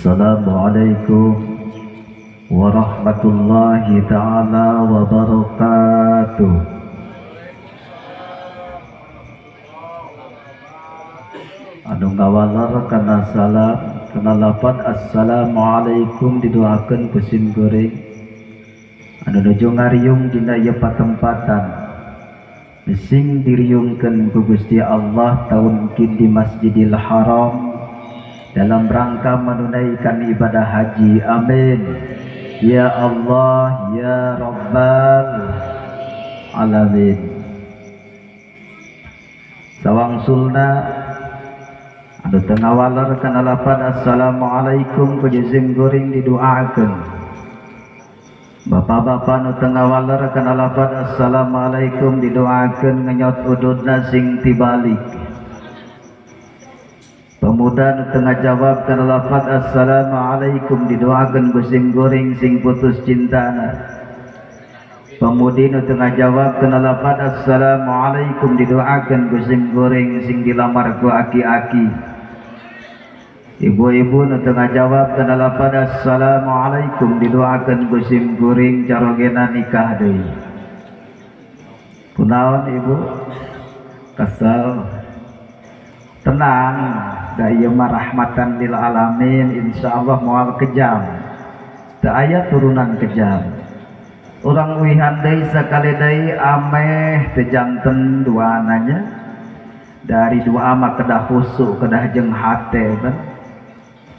Assalamualaikum warahmatullahi taala wabarakatuh. Anu ngawalar kana salam kana lapan assalamualaikum didoakeun ku sim kuring. Anu nuju ngariung dina ieu patempatan sing diriungkeun ku Gusti Allah taun kin di Masjidil Haram dalam rangka menunaikan ibadah haji. Amin ya Allah ya Rabbal alamin. Sawangsulna anu teu ngawaler kana lapan assalamualaikum ku sim kuring didoakeun. Bapak-bapak nu teu ngawaler kana lapan assalamualaikum didoakeun ngenyot ududna sing tibalik. Pemuda nu teu ngajawab kana lafaz assalamualaikum didoakeun ku sim kuring sing putus cintana. Pemudi nu teu ngajawab kana lafaz assalamualaikum didoakeun ku sim kuring sing dilamar ku aki-aki. Ibu-ibu nu teu ngajawab kana lafaz assalamualaikum didoakeun ku sim kuring carogena nikah deui. Kunaon ibu? Kesel. Tenang, da ieu mah rahmatan lil alamin, insyaallah moal kejam. Teu aya turunan kejam. Urang uihan deui sakali deui ameh teu janten duananya. Dari doa mah kedah khusuk, kedah jeung hate kan.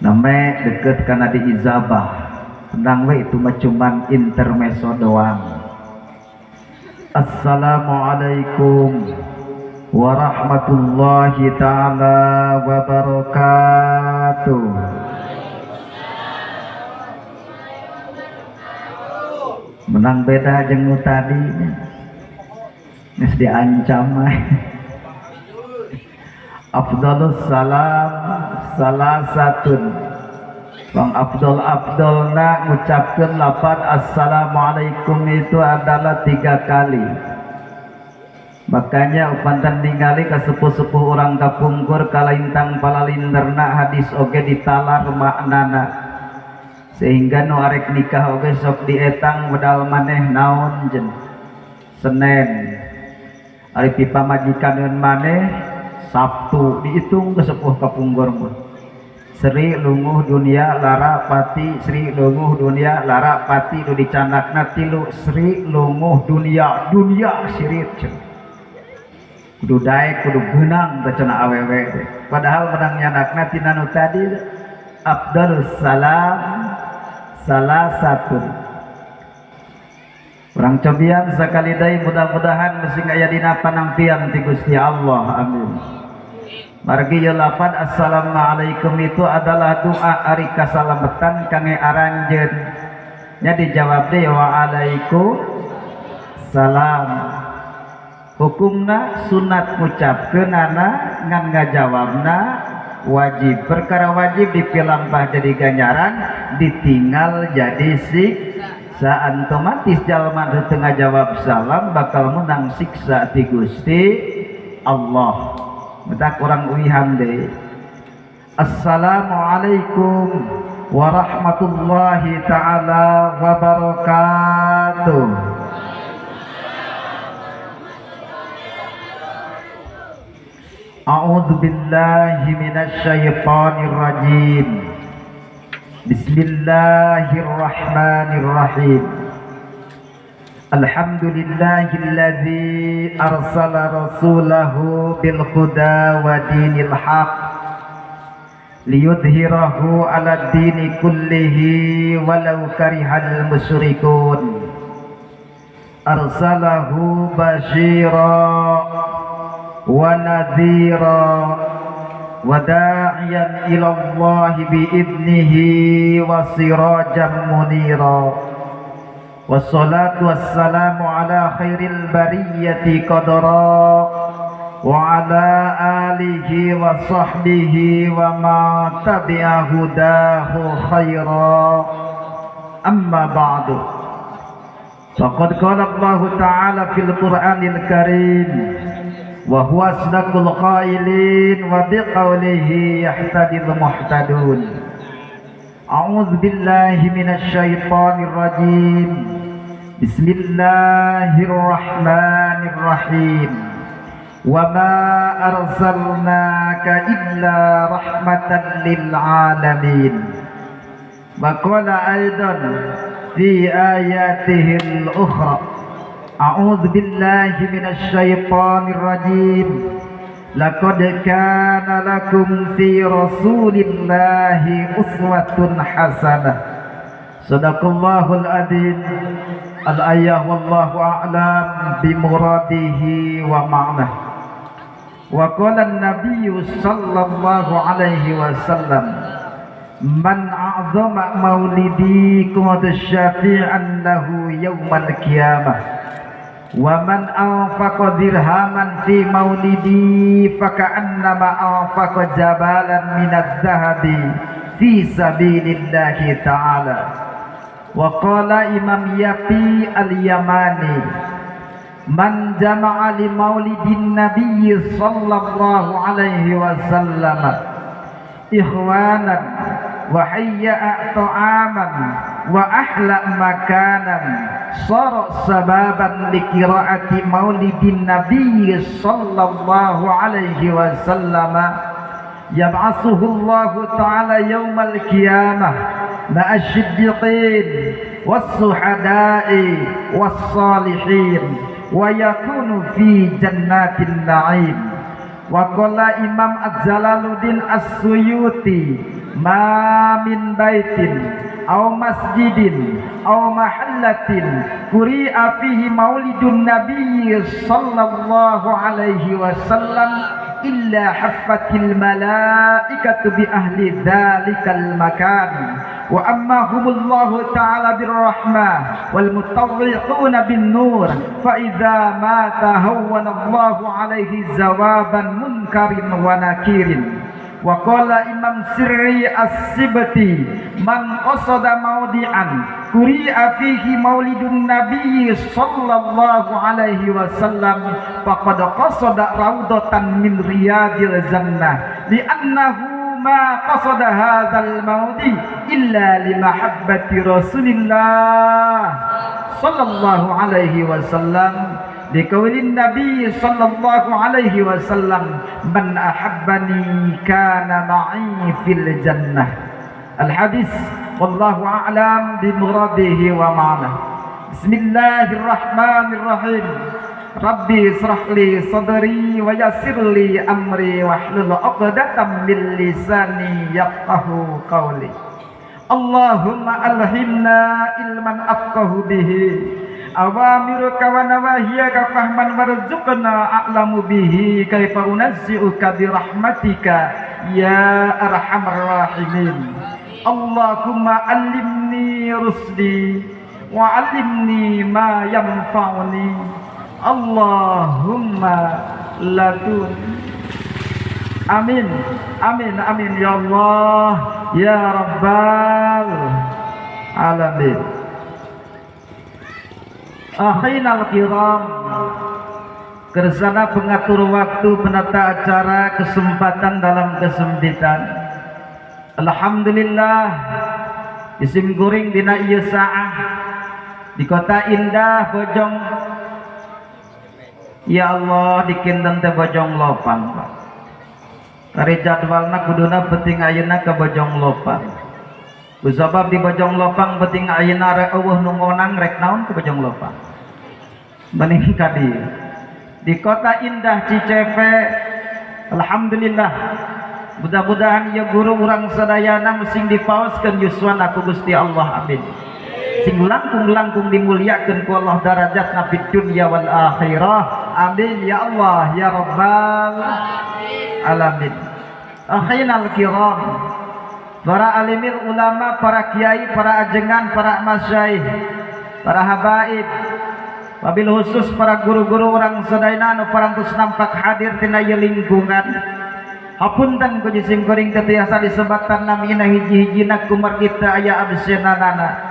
Name deket kana diijabah. Tenang we itu mah cuman intermezzo doang. Assalamualaikum warahmatullahi taala wabarakatuh. Menang beda jeung nu tadi geus diancam. Afdalus salam salasatun. Bang afdal afdalna ngucapkeun lafaz assalamualaikum itu adalah 3 kali. Makanya upantan ningali ka sepuh-sepuh urang kapungkur kalaintang palalinderna hadis oge ditalar maknana. Sehingga nu arek nikah oge sok dietang bedal maneh naon jen Senin. Ari pipamajikaneun maneh Sabtu dihitung ke sepuh kapungkur mah. Sri lunguh dunia lara pati, Sri lunguh dunia lara pati nu dicandakna 3 Sri lunguh dunia dunia sirit cenah. Kudu daek kudu beunang teh cenah awewe teh. Padahal menang nyanakna tina nu tadi afdalus salam salasatun. Urang cobian sakali deui mudah-mudahan sing aya dina panampian ti Gusti Allah. Amin. Margi ieu lafaz assalamualaikum itu adalah doa ari kasalametan kangge aranjeun. Nya dijawab deui waalaikum salam. Hukumna sunat ngucapkeunana ngan ngajawabna wajib. Perkara wajib dipilampah jadi ganjaran, ditinggal jadi siksa. Otomatis jalma nu teu ngajawab salam bakal menang siksa ti Gusti Allah. Mata kurang uihan deui. Assalamualaikum warahmatullahi taala wabarakatuh. A'udzu billahi minasyaitonir rajim. Bismillahirrahmanirrahim. Alhamdulillahilladzi arsala rasulahu bil huda wa dinil haq liyudhhirahu 'ala dini kullihi walau karihal musyrikun. Arsalahu basyira wa nadhira wa da'iyan ila Allah bi'idnihi wa sirajan munira. Wassalatu wassalamu ala khairil bariyati qadra wa ala alihi wa sahbihi wa ma tabi'a hudahu khaira. Amma ba'du. Faqad qala Allah ta'ala fil Qur'anil Karim wa huwa asdaqul qailin wa biqaulihi yahtadil muhtadun. A'udzu billahi minasyaitonir rajim. Bismillahirrahmanirrahim. Wa ma arsalnaka illa rahmatan lil alamin. Wa qala aidan fi ayatihi al-ukhra. A'udzu billahi minasyaitonir rajim. Laqad kana lakum fi rasulillahi uswatun hasanah. Sadaqallahul adzim. Al-ayah wallahu a'lam bimuradihi wa ma'nah. Wa qala an-nabiy sallallahu alaihi wasallam, man a'zama maulidi qad syafi'an lahu yaumal qiyamah. Wa man anfaqa dirhaman fi maulidi faka'annama anfaqa jabalan minadz zahabi fi sabilillahi ta'ala. Wa qala Imam Yafi al-Yamani, man jama'a li maulidin nabiyyi sallallahu alaihi wasallam ikhwanan wa hayya'a ta'aman wa ahla makanan sara sababan liqira'ati maulidin nabiyyi sallallahu alaihi wasallam yab'asuhu Allahu ta'ala yaumal qiyamah ma'asyiddiqin was-suhada'i was-salihin wa yakunu fi jannatin na'im. Wa qala Imam Az-Jalaluddin As-Suyuti, ma min baitin aw masjidin aw mahallatin quri'a fihi maulidun nabiyyi sallallahu alaihi wasallam illa haffatil malaikatu bi ahli dzalikal makan wa ammahumullahu ta'ala birrahmah wal mutawwi'una bin nur fa idza mata hawwana Allahu alaihi zawaban munkarin wa nakirin. Wa qala Imam Sirri As-Sibti, man qasada mawdi'an quri'a fihi maulidun nabiyyi sallallahu alaihi wasallam faqad qasada raudatan min riyadil jannah li'annahu ma qasada hadzal maudi illa li mahabbati rasulillah sallallahu alaihi wasallam. Liqaulin nabi sallallahu alaihi wasallam, man ahabbani kana ma'i fil jannah. Al hadis wallahu a'lam bi muradihi wa ma'na. Bismillahirrahmanirrahim. Rabbi israh li sadri wa yassir li amri wahlul 'uqdatam min lisani yafqahu qawli. Allahumma alhimna ilman afqahu bihi awamiruka wa nawahiyaka fahman warzuqna a'lamu bihi kaifa unazzi'uka bi rahmatika ya arhamar rahimin. Allahumma allimni rusdi wa 'allimni ma yanfa'uni. Allahumma latun. Amin amin amin ya Allah ya Rabbal alamin. Akhina al-kiram, kersana pengatur waktu, penata acara, kesempatan dalam kesempitan. Alhamdulillah isim guring dina ieu saah di kota indah Bojong. Ya Allah, dikinten teh Bojong Lopang, Pak. Kari jadwalna kuduna penting ayeuna ka Bojong Lopang. Kusabab di Bojong Lopang penting ayeuna rek eueuh nu ngonang rek naon ke Bojong Lopang. Mending ka di kota indah Cicepe. Alhamdulillah, mudah-mudahan ya guru urang sadayana sing dipaoskeun yuswana ku Gusti Allah, amin. Sing langkung-langkung dimuliakeun ku Allah darajatna fid dunya wal akhirah, amin ya Allah ya rabbal alamin. Akhina al-kiram, para alimil ulama, para kiai, para ajengan, para masyayikh, para habaib, wabil khusus para guru-guru orang sadayana anu parantos nampak hadir tina ieu lingkungan. Hapunten ku jisim kuring teu tiasa disebatan namina hiji-hijina kumargi teu aya absenanana.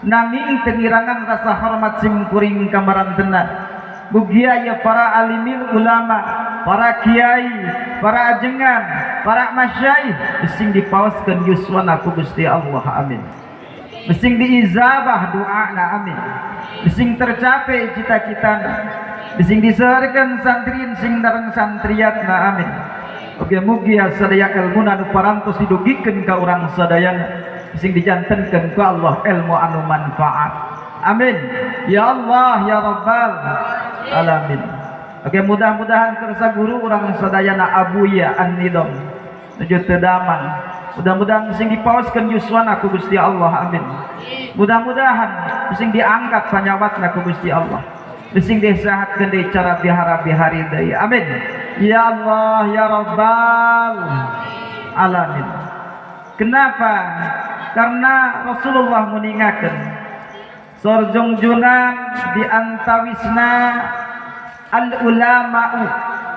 Nanging teu ngirangan rasa hormat sim kuring ka marantena. Mugia ya para alimil ulama, para kiai, para ajengan, para masyaikh sing dipaoskeun yuswana ku Gusti Allah, amin. Sing diizabah doana, amin. Sing tercapai cita-citana, sing diseurkeun santrin sing dareng santriatna, amin. Oke, mugia sadaya ilmuna nu parantos didugikeun ka urang sadayana sing dijantenkeun ku Allah ilmu anu manfaat, amin. Ya Allah ya Rabbal alamin. Oke, mudah-mudahan kersa guru urang sadayana Abuya An-Nidom nuju teu damang, mudah-mudahan sing dipaoskeun yuswana ku Gusti Allah, amin. Mudah-mudahan sing diangkat panyawatna ku Gusti Allah, sing disehatkeun deui cara bihara-bihari deui, amin. Ya Allah ya Rabbal alamin. Kenapa? Karena Rasulullah meningakeun sorjongjunan di antawisna al ulama'u,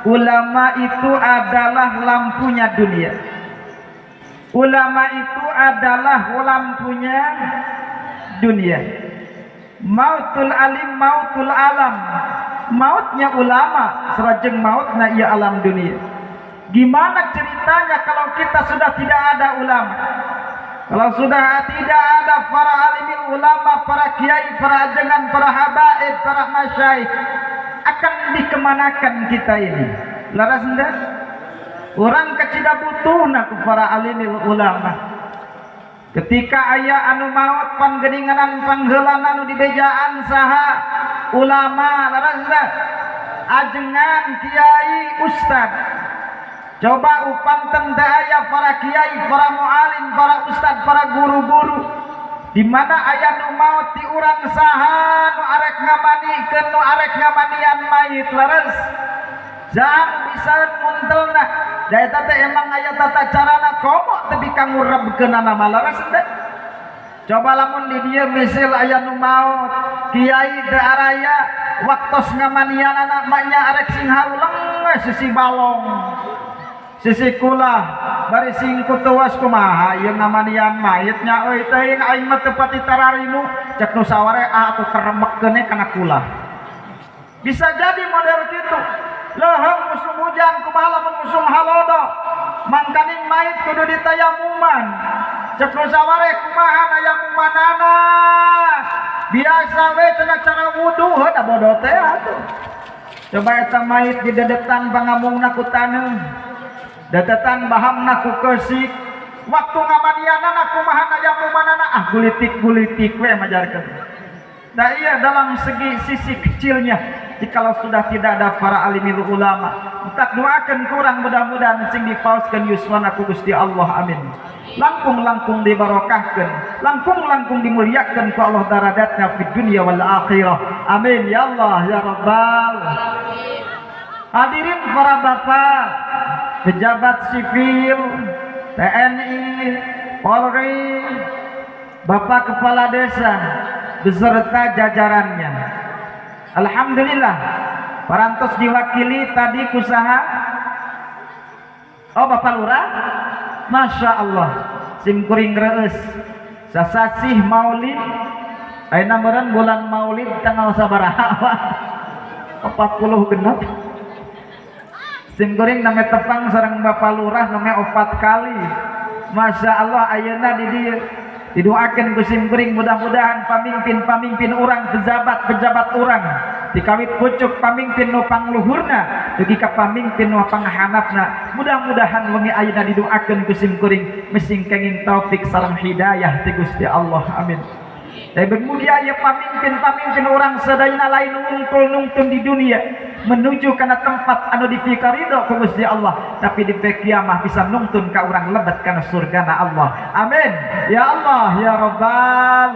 ulama itu adalah lampunya dunia. Ulama itu adalah lampunya dunia. Mautul alim mautul alam. Mautnya ulama serajeng mautna ia alam dunia. Gimana ceritanya kalau kita sudah tidak ada ulama? Kalau sudah tidak ada para alimil ulama, para kiai, para ajengan, para habaib, para masyaikh, akan dikemanakan kita ini? Laras enggak? Orang kecida butuhna ku para alimil ulama. Ketika aya anu maut panggeninganan pangheulana nu dibejaan saha? Ulama, laras enggak? Ajengan, kiai, ustad. Coba upanten teh aya para kiai, para mualim, para ustad, para guru-guru. Di mana aya nu maut di urang saha nu arek ngamanikeun, nu arek ngamanian mayit, laras? Jangan bisa muntelna. Da eta teh emang aya tata carana komo teu bikangurepkeunana mah, laras teh? Coba lamun di dieu misil aya nu maut, kiai teu araya, waktos ngamanianana maknya arek sing haruleng we sisi balong, sisi kula, bari sing kutuas kumaha ieu ngamanian mayitnya euy teuing aing mah teu pati tararimu, cek nu saware ah atuh keremekkeun kana kula. Bisa jadi model kitu. Leuheung usum hujan kumaha lamun usum halodo, mangkaning mayit kudu ditayamuman. Cek nu saware kumaha nayamumanana? Biasa we cenah cara wudu, heuh da bodoh teh atuh. Coba eta mayit didedetan pangamungna ku taneuh, dedetan bahamna ku keusik, waktu ngamanianana kumaha nayamumanana? Ah gulitik-gulitik we majarkeun. Nah iya, dalam segi sisi kecilnya, jikalau sudah tidak ada para alimil ulama, tak doakan kurang mudah-mudahan sing dipaoskeun yuswana ku Gusti Allah, amin. Langkung-langkung dibarokahkeun, langkung-langkung dimuliakeun ku Allah daradatnya fid dunya wal akhirah, amin. Ya Allah ya Rabbal. Hadirin para bapak pejabat sipil, TNI, Polri, Bapak Kepala Desa beserta jajarannya. Alhamdulillah parantos diwakili tadi kusaha. Oh, Bapak Lurah, Masya Allah, sim kuring reus sasasih maulid, ayeuna meureun bulan maulid tanggal sabaraha? 40 genep. Sim kuring name tepang sareng Bapak Lurah name 4 kali. Masya Allah ayeuna di dieu didoakeun ku sim kuring mudah-mudahan pamimpin-pamimpin urang, pejabat-pejabat urang dikawit pucuk pamimpin nu pangluhurna dugi ka pamimpin nu panghanapna, mudah-mudahan wengi ayeuna didoakeun ku sim kuring mesing kenging taufik sareng hidayah ti Gusti Allah, amin. Tapi mugi aya pamimpin-pamimpin urang sadayana lain wungkul nungtun di dunia menuju kana tempat anu dipikaridho ku Gusti Allah, tapi di kiamah bisa nungtun ka urang lebet kana surgana Allah, amin. Ya Allah ya Rabbal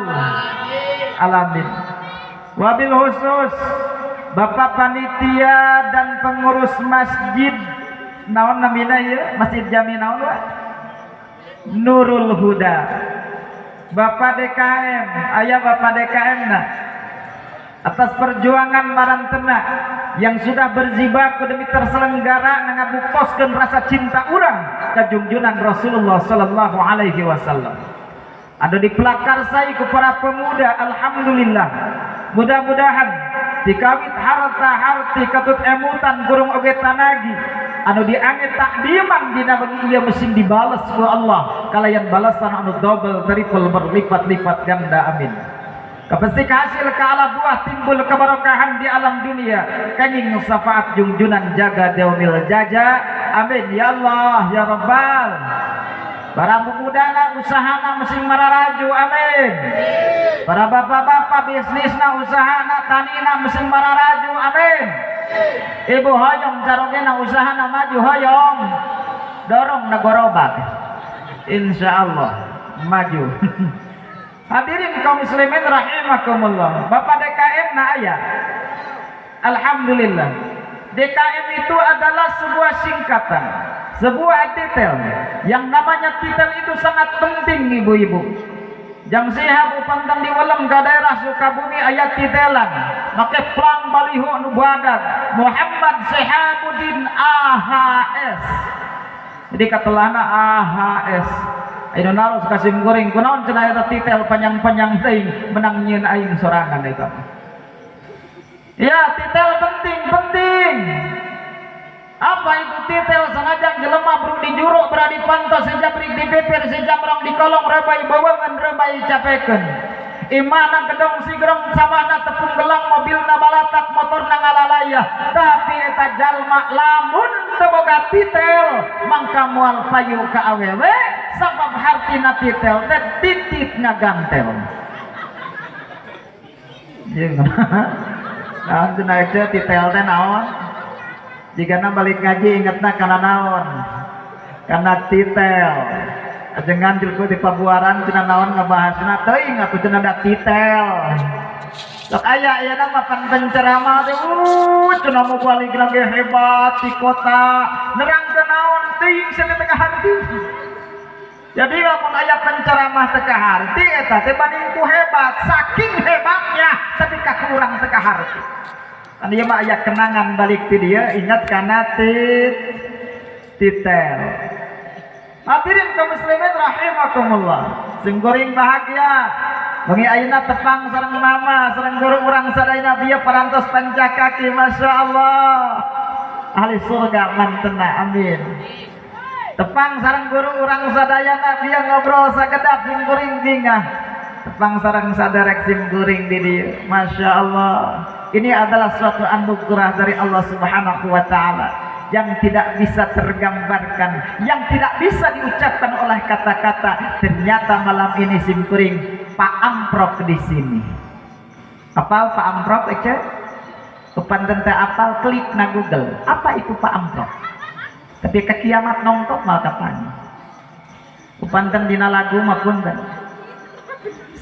alamin. Wabil khusus Bapak panitia dan pengurus masjid naon namina ieu? Masjid Jami naon wa? Nurul Huda. Bapak DKM, ayah Bapak DKM nah, atas perjuangan marantena yang sudah berjibaku demi terselenggara ngabuktoskeun rasa cinta urang ka junjunan Rasulullah sallallahu alaihi wasallam. Ada di pelakarsai ku para pemuda, alhamdulillah. Mudah-mudahan dikawit harta harti katut emutan kurung oge tanagi anu diange takdiman dina bengi ieu mesin dibales ku Allah kalayan balasan anu double triple berlipat-lipat ganda amin. Kapesti hasil ka ala buah timbul kebarokahan di alam dunia kenging syafaat jungjunan jaga yaumil jaja amin ya Allah ya Rabbal. Para mudana usahana mesin mararaju amin. Para bapak-bapak bisnisna usahana tanina mesin mararaju amin. Ibu hoyong carogena usahana maju hoyong dorong na gorobak insyaallah maju. Hadirin kaum muslimin rahimakumullah. Bapak DKM na aya. Alhamdulillah. DKM itu adalah sebuah singkatan, sebuah titel. Yang namanya titel itu sangat penting ibu-ibu. Jang siha pantang diwelem ke daerah Sukabumi ayat titelan. Make plang baliho nu badag Muhammad Sihabuddin AHS. Jadi katelahna AHS. Ayo naros kasim goreng kunaon cenah eta titel panjang-panjang teuing menang nyieun aing sorangan eta. Ya, titel penting-penting. Apa itu titel? Sanajan jelema bru di juru beradi pantos sejabrik di pipir sejamrong di kolong rebai bawangan rebai capekeun. Imana gedong sigrong sawahna tepung gelang mobilna balatak motorna ngalalayah tapi eta jalma lamun teu boga titel mangka moal payu ka awewe sabab hartina titel teh titit ngagantel. Jeung naon cenah teh titel teh naon? Jigana balik ngaji ingetna kana naon? Kana titel. Ajengan tilku di pabuaran cenah naon ngabahasna teuing atuh cenah da titel. Sok aya ayeuna mah pan penceramah teh cenah mu balik lagi hebat di kota nerangkeun naon teuing cenah teu kaharti. Jadi lamun aya penceramah teu kaharti eta teh banding ku hebat, saking hebatnya tapi kakurang teu kaharti. Kan ieu mah aya kenangan balik ti dieu ingat kana titel. Hadirin kaum muslimin rahimakumullah. Sing goreng bahagia. Bengi ayeuna tepang sareng mama, sareng guru urang sadayana bieu parantos pancakaki masyaallah. Ahli surga mantena amin. Tepang sareng guru urang sadayana bieu ngobrol sakedap sing kuring bingah. Tepang sareng saderek sim kuring di dieu. Masyaallah. Ini adalah suatu anugerah dari Allah Subhanahu wa taala yang tidak bisa tergambarkan, yang tidak bisa diucapkan oleh kata-kata. Ternyata malam ini simkuring Pak Amprok di sini. Apal Pak Amprok ece? Kepanten teh apal klik na Google. Apa itu Pak Amprok? Tapi ke kiamat nongtok mal kapan? Kepanten dina lagu mah punten.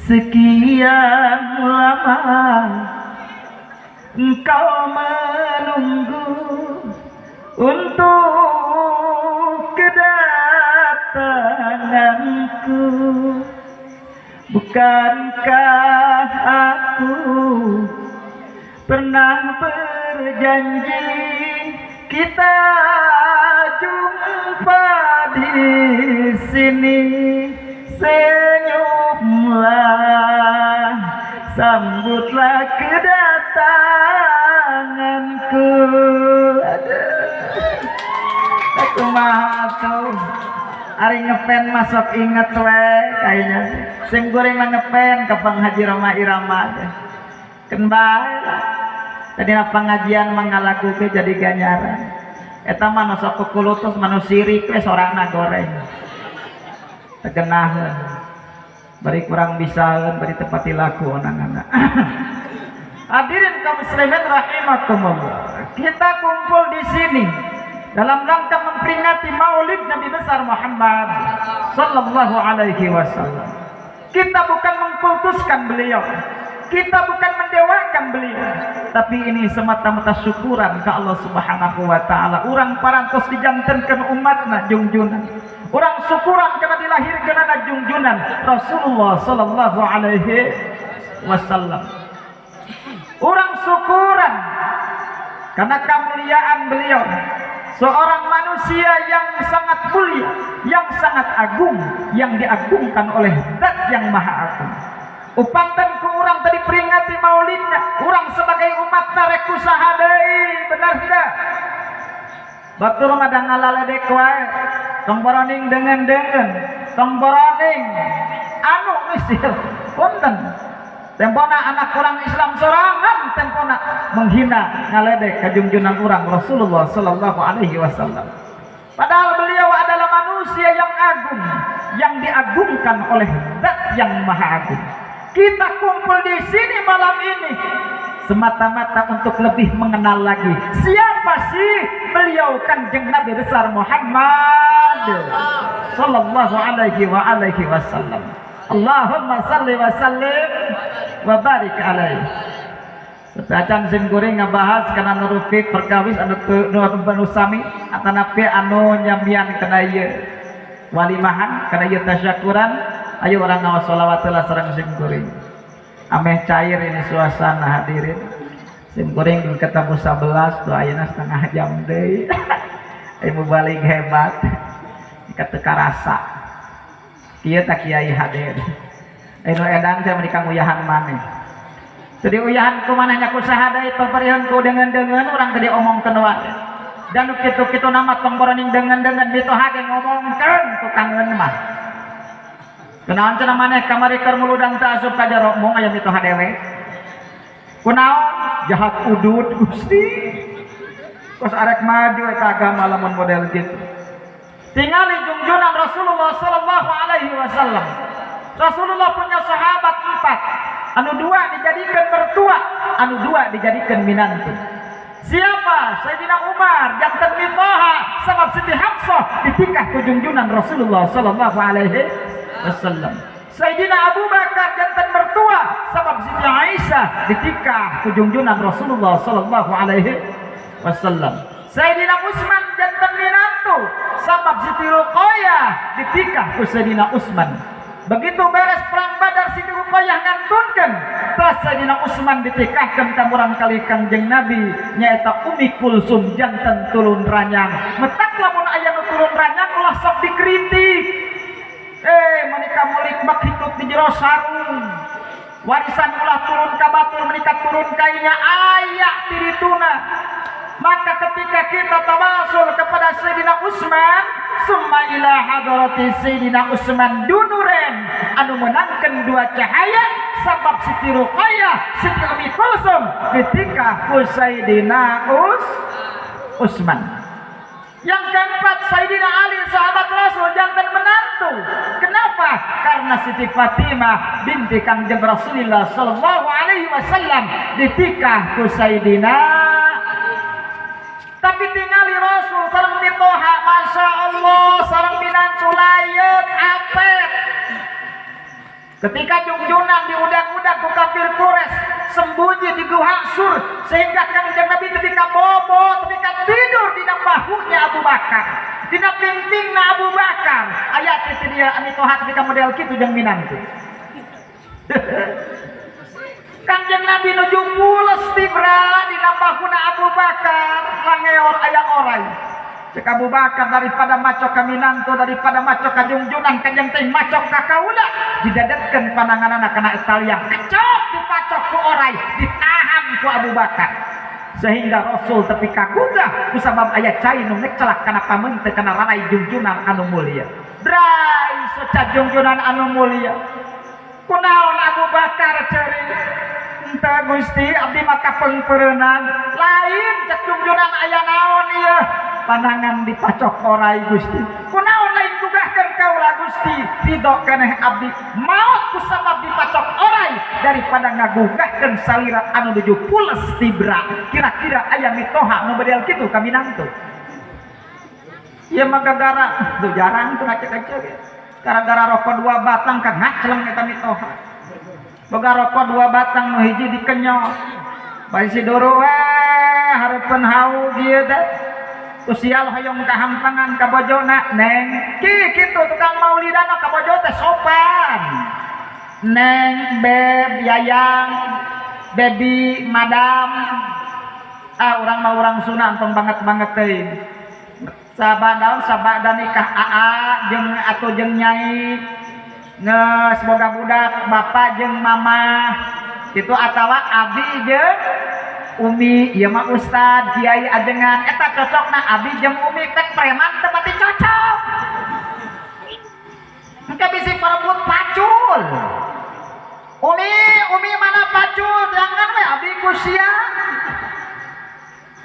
Sekian lama engkau menunggu untuk kedatanganku, bukankah aku pernah berjanji kita jumpa di sini. Senyumlah, sambutlah kedatanganku. Aduh, kumaha atuh ari ngepen masuk inget we kayaknya sing goreng mah ngepen ka Bang Haji Roma Irama teh keun bae tadi na pengajian mah ngalagu ge jadi ganjaran eta mah nu sok kukulutus mah nu sirik we sorangna goreng tegenaheun bari kurang bisaeun bari tepati laku onanganna. Hadirin kaum muslimin rahimakumullah, kita kumpul di sini dalam rangka memperingati Maulid Nabi besar Muhammad sallallahu alaihi wasallam. Kita bukan mengkultuskan beliau, kita bukan mendewakan beliau, tapi ini semata-mata syukuran ke Allah Subhanahu wa taala. Urang parantos dijantenkeun umatna jungjunan. Urang syukuran karena dilahirkeunana jungjunan Rasulullah sallallahu alaihi wasallam. Urang syukuran karena kemuliaan beliau, seorang manusia yang sangat mulia, yang sangat agung, yang diagungkan oleh Zat yang Maha Agung. Upanten ku urang tadi peringati maulidna, urang sebagai umat rek usaha deui, benar tidak? Batur mah da ngalaledek wae, tong boroning dengen-dengen, tong boroning anu misil, punten. Tempona anak orang Islam sorangan tempona menghina ngaledek kajungjunan urang Rasulullah sallallahu alaihi wasallam. Padahal beliau adalah manusia yang agung, yang diagungkan oleh Zat yang Maha Agung. Kita kumpul di sini malam ini semata-mata untuk lebih mengenal lagi siapa sih beliau Kanjeng Nabi besar Muhammad sallallahu alaihi wa alaihi wasallam. Allahumma salli wa sallim wa barik alaihi. Sacan sim kuring ngabahas kana nurupi perkawis anu nu sami atanapi anu nyamian kana ieu walimahan kana ieu tasyakuran. Ayo orang ngawas sholawat lah sareng sim kuring. Ameh cair ini suasana hadirin. Sim kuring ketemu 11 tuh ayeuna setengah jam deui. Ayo balik hebat. Teu karasa. Kieu tak kiai hadir. Anu edan teh meuni kanguyahan maneh. Jadi uyahan ku maneh nya ku saha deui peperihan ku dengan-dengan urang tadi omongkeun wae. Dan kitu-kitu nama tong boroning dengan-dengan mitoha ge ngomongkeun ku kangen mah. Kunaon cenah maneh kamari keur muludan teu asup ka jero mung aya mitoha dewe. Kunaon jahat udud Gusti. Kos arek maju eta agama lamun model kitu. Tingali jungjunan Rasulullah sallallahu alaihi wasallam. Rasulullah punya sahabat 4, anu 2 dijadikan mertua, anu 2 dijadikan minantu. Siapa? Sayyidina Umar janten mitoha sabab Siti Hafsah ditikah ku junjunan Rasulullah sallallahu alaihi wasallam. Sayyidina Abu Bakar janten mertua sabab Siti Aisyah ditikah ku junjunan Rasulullah sallallahu alaihi wasallam. Sayyidina Utsman janten minantu sabab Siti Ruqayyah ditikah ku Sayyidina Utsman. Begitu beres perang Badar Siti Ruqayyah ngantunkeun, terus Sayyidina Utsman ditikahkeun ka murang kali Kangjeng Nabi nyaeta Umi Kulsum janten turun ranyang. Metak lamun aya nu turun ranyang ulah sok dikritik. Menika mulik mak hitut di jero sarung. Warisan ulah turun ka batur menika turun kainya aya tirituna. Maka ketika kita tawasul kepada Sayyidina Utsman, summa ila hadrati Sayyidina Utsman dunuren anu menangkan 2 cahaya sabab Siti Ruqayyah, Siti Umi Kulsum ditikah ku Sayyidina Utsman. Yang keempat Sayyidina Ali sahabat Rasul janten menantu. Kenapa? Karena Siti Fatimah binti Kangjeng Rasulullah sallallahu alaihi wasallam ditikah ku Sayyidina. Tapi tingali Rasul sareng mitoha, masya Allah sareng minantu layet apet. Ketika jungjunan diudak-udak ku kafir Quraisy sembunyi di Guha Sur sehingga Kangjeng Nabi ketika bobo, ketika tidur dina bahunya Abu Bakar, dina pimpingna Abu Bakar. Ayat itu dia mitoha ketika model kitu jeung minantu. Kangjeng Nabi nuju pules tibra dina bahuna Abu Bakar langeor aya orai. Cek Abu Bakar daripada macok ka minantu, daripada macok ka jungjunan, kanjeng teh macok ka kaula, didadetkeun pananganana kana Italia. Kecok dipacok ku orai, ditahan ku Abu Bakar. Sehingga Rasul tepi kagugah kusabab aya cai nu ngecelak kana pameungteu kana ranai jungjunan anu mulia. Drai soca jungjunan anu mulia. Kunaon Abu Bakar ceurik? Entah Gusti abdi maka pengperenan lain cek jungjunan aya naon ieu panangan dipacok orai Gusti. Kunaon lain gugahkeun kaula Gusti ridho keneh abdi maot kusabab dipacok orai daripada ngagugahkeun salira anu nuju pules tibra. Kira-kira aya mitoha nu bedel kitu ka minantu. Ieu mah gagara tuh jarang tuh ngacek-ngacek. Gara-gara rokok 2 batang ka ngacleng eta mitoha. Boga rokok 2 batang nu hiji dikenyot. Bae si doro we hareupeun haug ieu teh. Usial hoyong kahampangan ka bojona, Neng. Ki kitu tukang maulidana ka bojo teh sopan. Neng, beb, yayang, baby, madam. Ah urang mah urang sunah entong banget-banget teuing. Sabada nikah aa jeung atau jeung nyai. Geus boga budak bapak jeung mama kitu atawa abi jeung umi, ieu mah ustad, kiai ajengan eta cocokna abi jeung umi teh preman teh pati cocok. Engke bisi parebut pacul. Umi, umi mana pacul? Jangan we abi ku sia.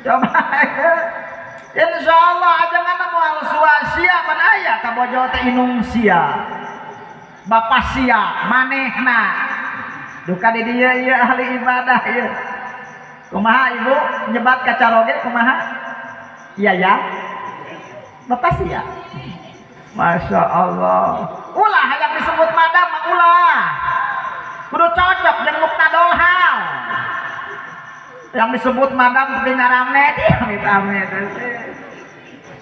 Coba insyaallah ajengan moal suasia pan aya kabojo teh inung sia. Bapak sia manehna. Duka di dieu ieu ahli ibadah ieu. Kumaha ibu nyebat ka caroge kumaha? Iya ya. Bapak sia. Masya Allah. Ulah yang disebut madam ulah. Kudu cocok jeung muktadol hal. Yang disebut madam tapi ngarame amit-amit.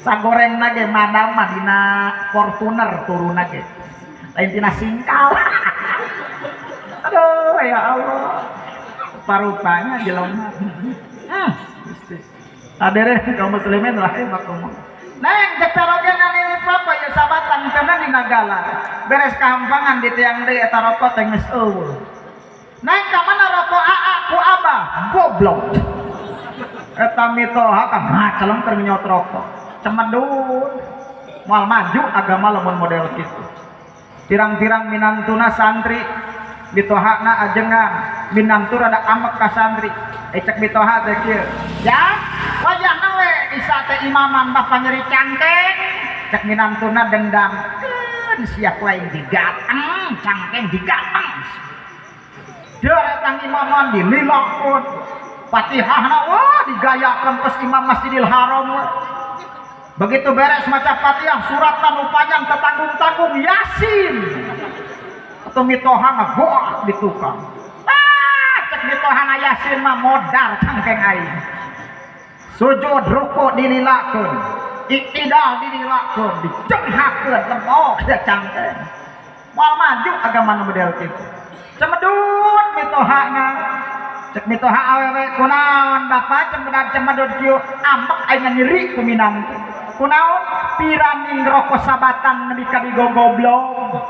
Sagorengna ge madam mah dina Fortuner turunna ge. Lain tina singkal. Aduh ya Allah. Parupanya jelema. Gusti. Adere kaum muslimin rahimakumullah. Neng cek caroge nani rokok ya sabatang tenan dina galar. Beres kahampangan di tiang deui eta rokok teh geus eueuh. Neng ka mana rokok aa ku abah? Goblok. Eta mitoha ka ngaceleng keur nyeot rokok. Cemedun. Moal maju agama lamun model kitu. Pirang-pirang minantuna santri mitohana ajengan minantu rada amek ka santri. Cek mitoha teh kieu. Ya, wajahna we isa teh imaman bah panyeri cangkeng. Cek minantuna dendam. Keun sia ku aing digateng, cangkeng digateng. Deretang imaman dililakon. Fatihahna wah digayakeun ke imam Masjidil Haram. Begitu beres maca Fatihah suratna nu panjang tetanggung-tanggung Yasin. Atau mitoha ngagoak di tukang. Ah, cek mitoha Yasin mah modar cangkeng aing. Sujud ruku dililakeun, iktidal dililakeun, dicenghakeun lemok ya cangkeng. Moal maju agama nu model kitu. Cemedut mitohana. Cek mitoha awewe kunaon bapak cemedut cemedut kieu ambek aing nyeri ku minantu. Kunaon piraning rokok sabatang nepi ka digogoblok.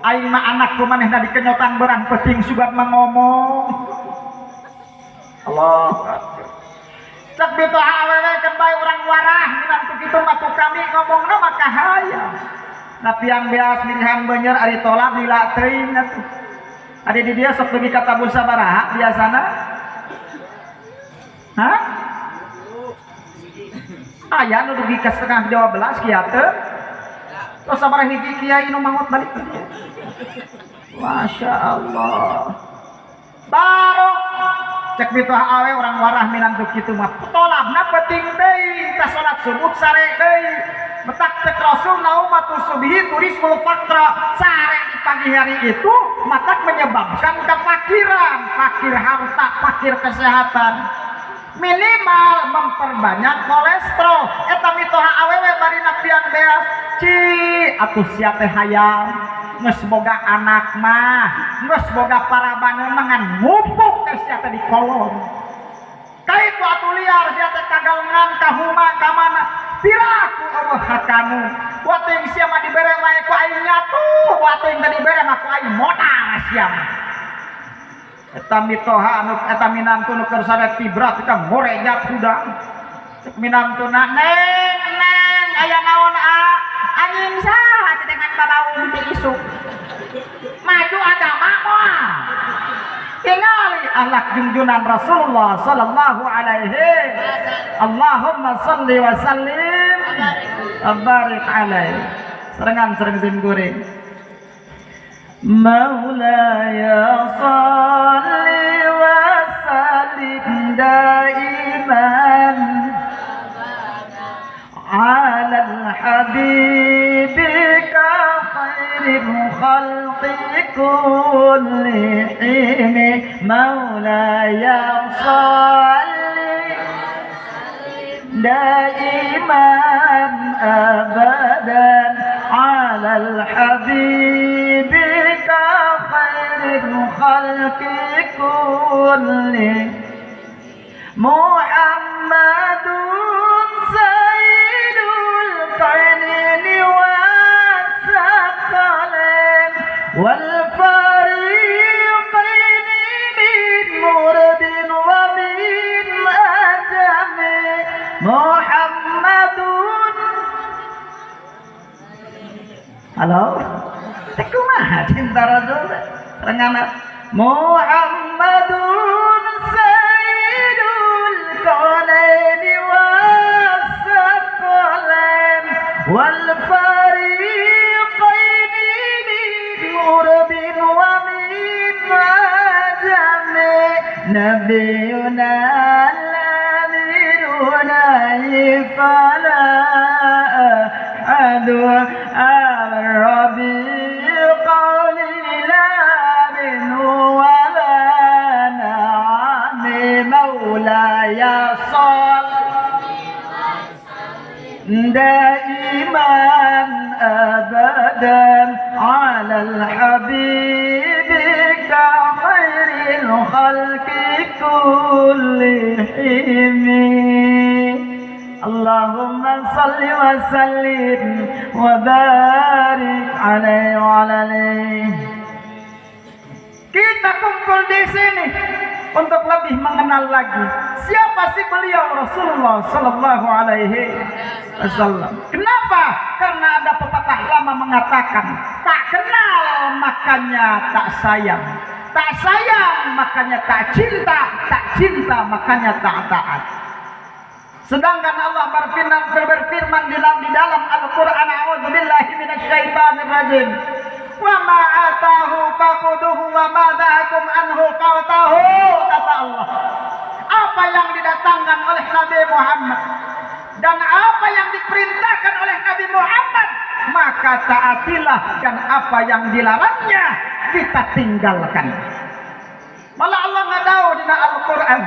Aing mah anak ku manehna dikenyotan berang penting sugan mangomong. Allah akbar. Cek mitoha awewe kan bae urang warah minantu kitu mah ku kami ngomongna mah kahaya. Napian beas milihan beunyer ari tolak lila teuing atuh. Ada di dia sok dugi ka tabuh sabaraha biasana? Hah? Aya nu dugi ka 11:30 kieu teh. Tos sabaraha hiji kiai nu mangut balik ka dieu. Masya Allah. Barok cek mitoha awe urang warah minantu kitu mah tolabna penting deui tah salat subuh sare deui. Betak cek Rasul naumatu subhi turismul faqra, sare di pagi hari itu matak menyebabkan kefakiran, fakir harta, fakir kesehatan. Minimal memperbanyak kolesterol. Eta mitoha awewe bari napian beas, ci atuh sia teh hayang geus boga anak mah, geus boga parabaneun mah ngan ngupuk teh sia teh di kolom. Kaitu atuh liar sia teh kagalengan ka huma ka mana. Piraku eueuh hakanu. Wating sia mah dibere wae ku aing nyatu, wating teh dibere mah ku aing modal sia mah. Eta mitoha anu eta minantu nu keur sare tibrat ka ngorejat hudang. Cek minantuna neng neng aya naon a? Anjing saha teh dengan babau di isuk. Maju agama moal. Tingali akhlak junjunan Rasulullah sallallahu alaihi. Allahumma salli wa sallim wa barik alaihi. Serengan sereng sim goreng. Maulaya salli wa sallim daiman ala al-habibika khairil khalqi kullihim. Maulaya salli daiman abadan ala al-habibika khairil khalqi kullihim. Muhammadun sayyidul kainini wasaqalain والفريقين من مرد ومن أجم محمد. Halo, kumaha cinta Rasul rengana Muhammadun sayyidul kaunaini was-saqalain wal fariqaini min urbin wa min ajam nabiyuna al-amiruna fala ahadu Rabbi qawli la minhu wa la na'ami maulaya salli daiman abadan ala al-habibika khairil khalqi kullihim. Allahumma salli wa sallim wa barik alaihi wa alaihi. Kita kumpul di sini untuk lebih mengenal lagi siapa sih beliau Rasulullah Sallallahu Alaihi Wasallam. Kenapa? Karena ada pepatah lama mengatakan, tak kenal makanya tak sayang, tak sayang makanya tak cinta, tak cinta makanya tak taat. Sedangkan Allah berfirman di dalam Al-Qur'an, a'udzubillahi minasyaitonir rajim. Wa ma atahu faquduhu wa ma da'akum anhu fa'tahu, kata Allah. Apa yang didatangkan oleh Nabi Muhammad dan apa yang diperintahkan oleh Nabi Muhammad, maka taatilah, dan apa yang dilarangnya kita tinggalkan. Malah Allah ngadau di Al-Qur'an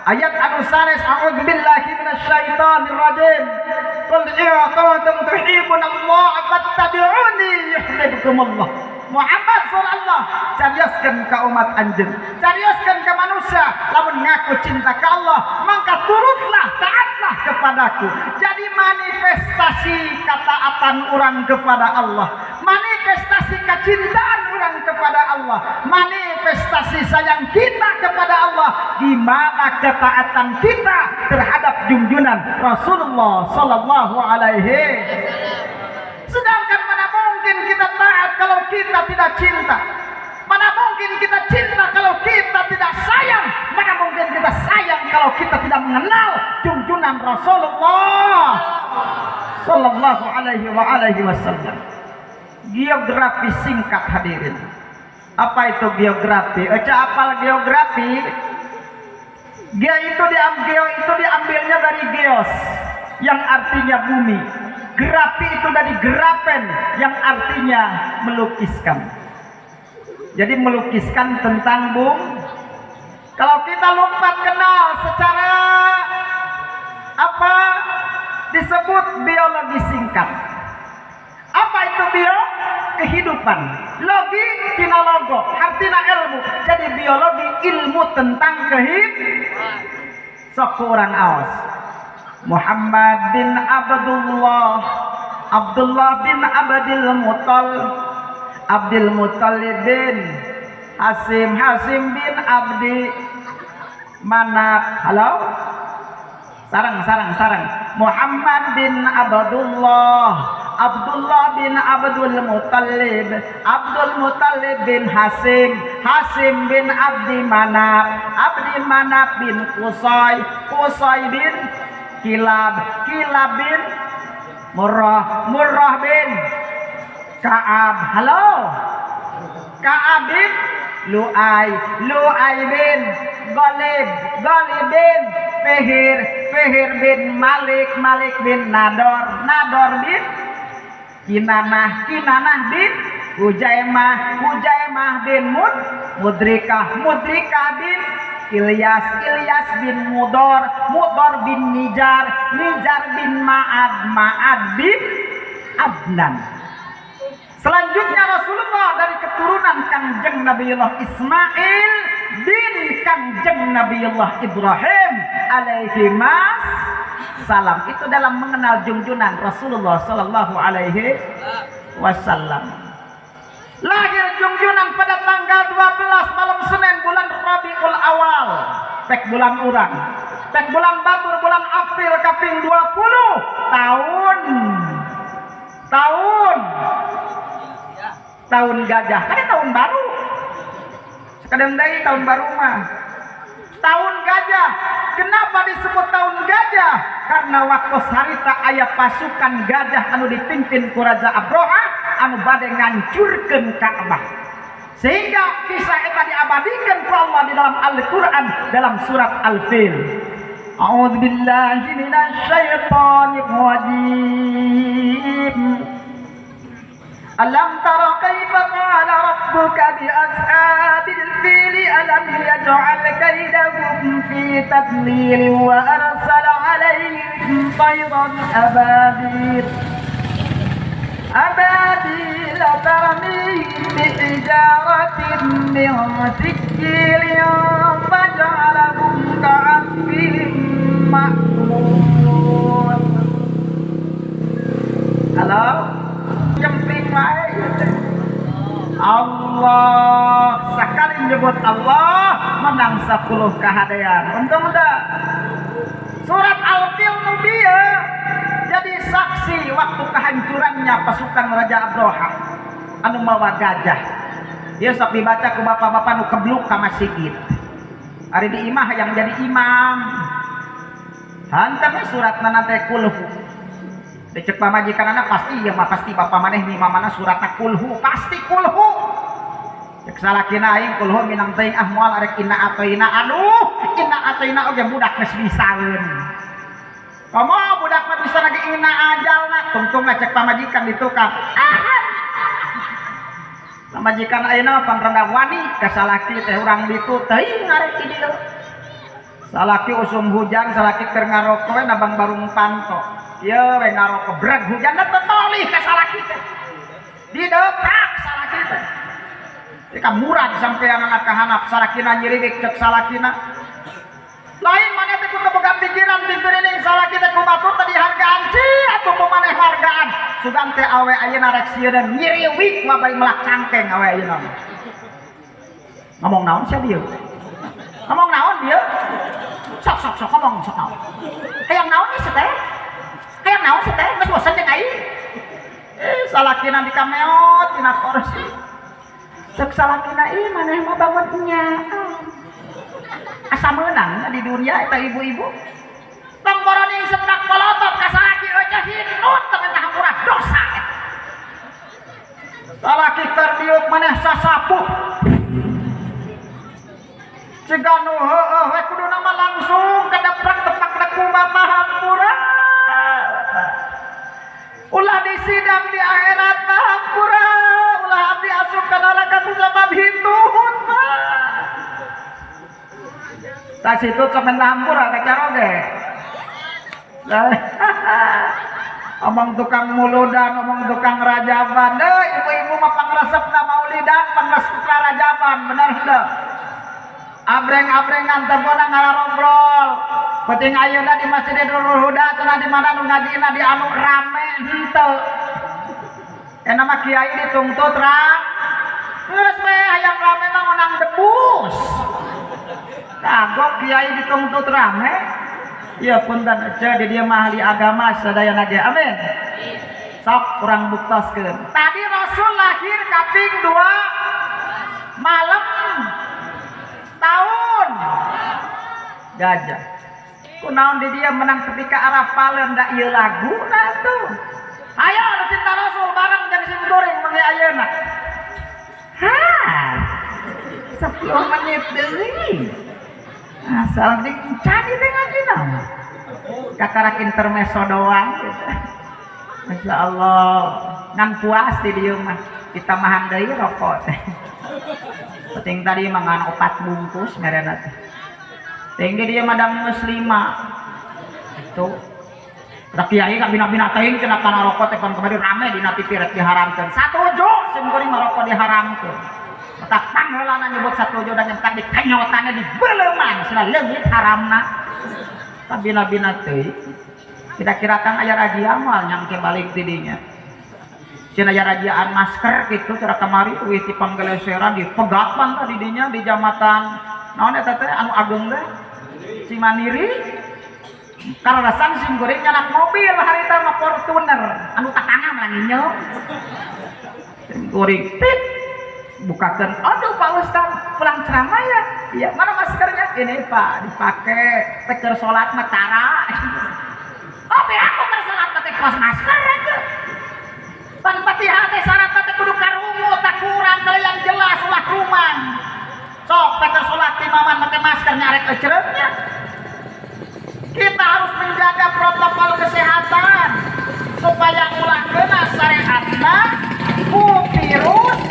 ayat anu sanes, a'udzubillahi minasyaitonir rajim. Qul in kuntum tuhibbunallaha fattabi'uni yuhibbukumullah. Muhammad sallallahu carioskeun ka umat anjeun, carioskeun ka manusia, lamun ngaku cinta ka Allah, maka turutlah, taatlah kepadaku. Jadi manifestasi ketaatan orang kepada Allah, manifestasi kecintaan orang kepada Allah, manifestasi sayang kita kepada Allah, gimana ketaatan kita terhadap junjungan Rasulullah Sallallahu Alaihi. Sedangkan mana mungkin kita taat kalau kita tidak cinta, mana mungkin kita cinta kalau kita tidak sayang, mana mungkin kita sayang kalau kita tidak mengenal junjungan Rasulullah Sallallahu Alaihi wa alaihi wasallam. Geografi singkat hadirin. Apa itu geografi? Eca apal geografi? Geo itu diambilnya dari geos yang artinya bumi. Grafi itu dari grafen yang artinya melukiskan. Jadi melukiskan tentang bumi. Kalau kita lompat kenal secara apa disebut biologi singkat. Apa itu bio? Kehidupan. Logi tina logo, artinya ilmu. Jadi biologi ilmu tentang kehidupan. Sok kurang awas. Muhammad bin Abdullah, Abdullah bin Abdul Muttal, Abdul Muttalib bin Hasim, Hasim bin Abdi Manaf. Halo? Sarang. Muhammad bin Abdullah, Abdullah bin Abdul Muttalib, Abdul Muttalib bin Hasim, Hasim bin Abdi Manaf, Abdi Manaf bin Qusay, Qusay bin Kilab, Kilab bin Murrah, Murrah bin Ka'ab. Halo? Ka'ab bin Lu'ay, Lu'ay bin Ghalib, Ghalib bin Fihir, Fihir bin Malik, Malik bin Nador, Nador bin Kinanah, Kinanah bin Hujaimah, Hujaimah bin Mudrikah, Mudrikah bin Ilyas, Ilyas bin Mudor, Mudor bin Nijar, Nijar bin Ma'ad, Ma'ad bin Adnan. Selanjutnya Rasulullah dari keturunan Kanjeng Nabiullah Ismail bin Kanjeng Nabiullah Ibrahim alaihi salam. Itu dalam mengenal junjungan Rasulullah Sallallahu Alaihi Wasallam. Lahir jungjunan pada tanggal 12 malam Senin bulan Rabiul Awal. Pek bulan urang. Pek bulan batur bulan April kaping 20 tahun. Tahun. Tahun gajah. Kan tahun baru. Sekadang deui tahun baru mah. Tahun gajah. Kenapa disebut tahun gajah? Karena waktu harita aya pasukan gajah anu dipimpin ku Raja Abroha anu bade ngancurkeun Ka'bah. Sehingga kisah eta diabadikan ku Allah di dalam Al-Qur'an dalam surat Al-Fil. A'udzubillahi minasyaitonir rajim. Alam tara kaifa fa'ala rabbuka bi ashabil fil alam yaj'al kaydahum fi tadlil wa arsala 'alaihim tayran ababil ababil tarmihim bihijaratin min sijilin faj'alahum ka'asfin ma'kul. Halo, jemping wae Allah sekali nyebut Allah menang 10 kahadean. Untung udah surat Al-Fil nu bieu jadi saksi waktu kehancurannya pasukan Raja Abroha anu mawa gajah. Dia sok dibaca ku bapak-bapak nu kebluk ka masjid. Ari di imah yang jadi imam. Hantam suratna teh kulhu. Dicek pamajikan anak pasti ya mah pasti bapak maneh ni mamana suratna kulhu pasti kulhu. Cek salakina aing kulhu minang teuing ah moal arek inna atoina aduh inna atoina oge budak geus bisaeun. Komo budak mah bisa lagi inna ajalna tungtungna cek pamajikan di tukang. Ah. Pamajikan ayeuna pan rada wani ka salaki teh urang ditu teuing arek di dieu. Salaki usum hujan salaki keur ngaroko we nabang barung panto. Ieu we ngaroko breg hujan teh tolih ka salaki teh. Dideprak salaki teh. Ka murad sampean ka hanap salakina nyiriwik cek salakina. Lain maneh teh kudu boga pikiran pipirining salaki teh ku batur teh dihargaan ci atuh ku maneh hargaan. Sugan teh awe ayeuna rek sieun nyiriwik mah bari melak cangkeng awe ayeuna. Ngomong naon sia dieu? Ngomong naon dia? Sok sok sok ngomong sok naon. Hayang naon ieu teh? Hayang naon sih teh? Geus bosen jeung aing. Salakina dikameot dina kursi. Cek salakina ieu maneh mah bangun nya. Asa meunang di dunia eta ibu-ibu. Tong boroning sedak polotot ka salaki eueuh hinut teh eta hampura dosa eta. Salaki keur diuk maneh sasapuh. Ciga nu heueuh we kuduna mah langsung kedeprak tepak kumaha hampura. Ulah disidang di akhirat mah hampura, ulah abdi asup ka neraka ku sabab hitut mah. Tas itu cemen hampura ka caroge. Omong tukang muludan, omong tukang rajaban. Deuh ibu-ibu mah pangresepna maulidan, pangresepna rajaban, bener henteu? Abreng-abrengan teu meunang ngararobrol. Penting ayeuna di Masjid Nurul Huda cenah di mana nu ngajina di anu rame henteu. Eta mah kiai dituntut rang. Geus we hayang rame mah ngonang debus. Kagok kiai dituntut rame. Ieu punten ece di dieu mah ahli agama sadayana ge. Amin. Sok kurang buktoskeun. Tadi Rasul lahir kaping 2 malam tahun gajah. Kunaon di dia menang ketika arapaleun da ieu laguna tuh. Ayo nu cinta Rasul bareng jeung sim kuring mangge ayeuna. Hah. 10 menit deui. Asal di cari teh ngaji naon. Kakarak intermezzo doang gitu. Masya Allah, ngan puas di dieu mah. Ditamahan deui rokok teh. Penting tadi mangan 4 bungkus merena teh. Tinggi dia madang geus 5. Itu. Rek kiai ka bina-bina teuing cenah kana rokok teh kon kamari rame dina TV rek diharamkeun. Satuju sim kuring mah rokok diharamkeun. Matak pangheulana nyebut satuju dan nyetak di kenyotane di beleuman cenah leungit haramna. Kabina-bina teuing. Kira-kira kang aya razia moal nyangke balik ti dinya. Cenah rajiaan masker gitu cara kamari wih ti panggeleseran dipegatpan tadi dinya di jamatan naon eta teh anu ageung teh Cimandiri. Kararasan sim kuring nyanak mobil harita mah Fortuner anu tatangah mah nginyeum. Sim kuring tit bukakeun, aduh Pak Ustaz pulang ceramah ya? Iya, mana maskernya? Ini Pak dipake teh keur salat mah tara. Oh, aku keur salat mah teh kos masker atuh. Pan Fatihah teh syarat teh kudu karungu tak kurang kalau yang jelas ulah rumang. Sok teh keur salat imaman make masker nyarek ecereumnya. Kita harus menjaga protokol kesehatan supaya ulah kena syariatna ku virus.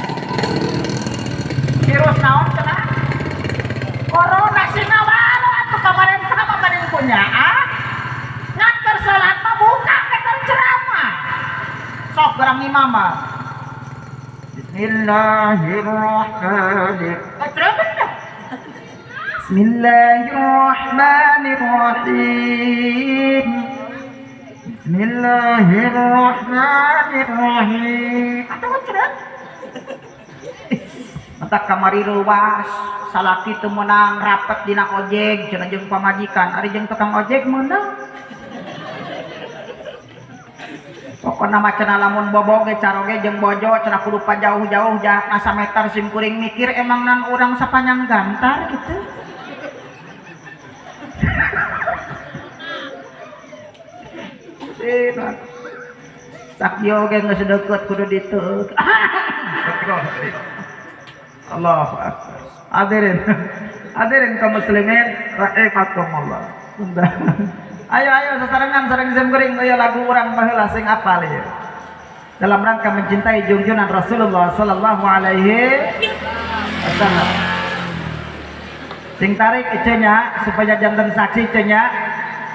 Virus naon cenah? Corona sih ngawalo atuh pamarentah mah paling punya ah. Ngan keur salat mah buka teh keur ceramah. Sok gerang imam mah. Bismillahirrahmanirrahim. Bismillahirrahmanirrahim. Bismillahirrahmanirrahim. Atau cerah. Mentak kamari ruas, salaki teu meunang rapet dina ojek, cenah jeung pamajikan, ari jeung tukang ojek meunang. Pokona mah cenah lamun bobo ge caroge jeung bojo cenah kudu pajauh-jauh jarakna sameter sim kuring mikir emang nan urang sapanjang gantar gitu. Sakyo ge geus deukeut kudu diteuk. Allahu akbar. Hadirin, hadirin kaum muslimin rahimakumullah. Ayo ayo sasarengan sareng sim kuring aya lagu urang baheula sing apal ieu. Dalam rangka mencintai junjungan Rasulullah sallallahu alaihi wasallam. Sing tarik ecenya supaya janten saksi ecenya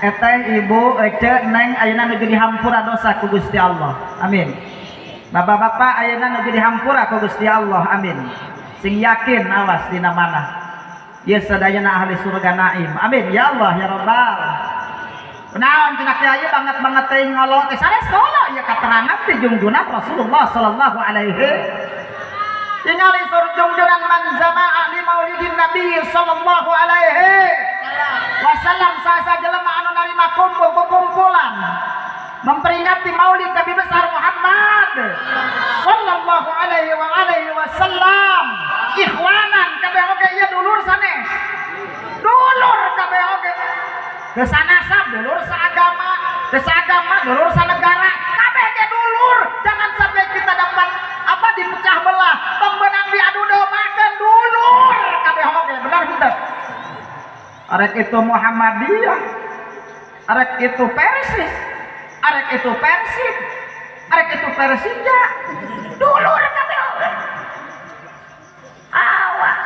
eteh ibu ece neng ayeuna nuju dihampura dosa ku Gusti Allah. Amin. Bapak-bapak ayeuna nuju dihampura ku Gusti Allah. Amin. Sing yakin awas dina mana. Ieu sadayana ahli surga naim. Amin ya Allah ya Rabbal. Naon cenah kiai banget-banget teh ngolo teh sanes ngolo ieu katerangan ti junjungan Rasulullah sallallahu alaihi. Tingali sur junjunan man jama'a li maulidin Nabi sallallahu alaihi wasallam sasa jelema anu narima kumpul kukumpulan memperingati maulid Nabi besar Muhammad sallallahu alaihi wa alaihi wasallam. Ikhwanan kabeh oge ieu dulur sanes. Dulur kabeh oge. Kesanasa dulur seagama, keseagama dulur senegara, kabeh ge dulur. Jangan sampai kita dapat apa dipecah belah, tong beunang diadu dombakeun dulur kabeh oge, benar henteu? Arek itu Muhammadiyah, arek itu Persis, arek itu Persib, arek itu Persija, dulur kabeh oge. Awas.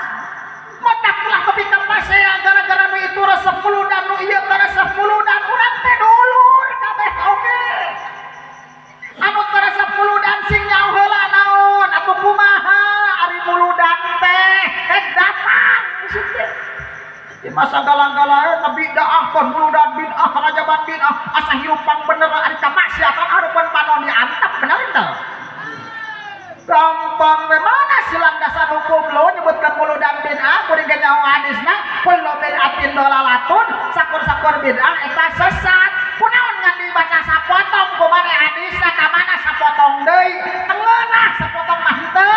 Matak ulah tepi ka pasea gara-gara nu itu resep muludan nu ieu teh resep muludan urang teh dulur kabeh oge. Anu teh resep muludan sing nyaho heula naon atuh kumaha ari muludan teh rek datang di situ. Di masa galang-galae bid'ah kon muludan bid'ah rajaban bid'ah asa hirup pang bener ari kamaksiatan arupan panon diantep bener teu? Gampang we mana sih landasan hukum lo nyebutkan muludan bid'ah kuring ge nyaho hadisna kullu bid'atin dolalatun sakur-sakur bid'ah eta sesat. Kunaon ngan dibaca sapotong kumaha hadisna ka mana sapotong deui tengeunah sapotong mah henteu.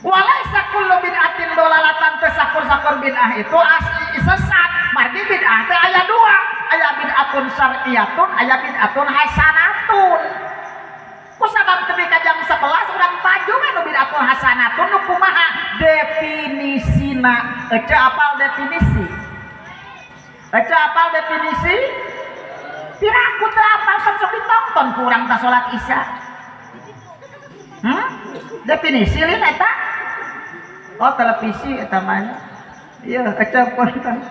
Walaisa kullu bid'atin dolalatan teh sakur-sakur bid'ah itu asli sesat. Margi bid'ah teh aya dua, aya bid'atun syar'iyatun, aya bid'atun hasanatun. Kusabab tepi ka jam 11 urang paju we nu bid'atun hasanatun nu kumaha definisina. Ece apal definisi? Ece apal definisi? Piraku teu apal kan sok ditonton ku urang ta salat Isya. Definisi lin eta? Oh televisi eta mah. Ieu ece punten.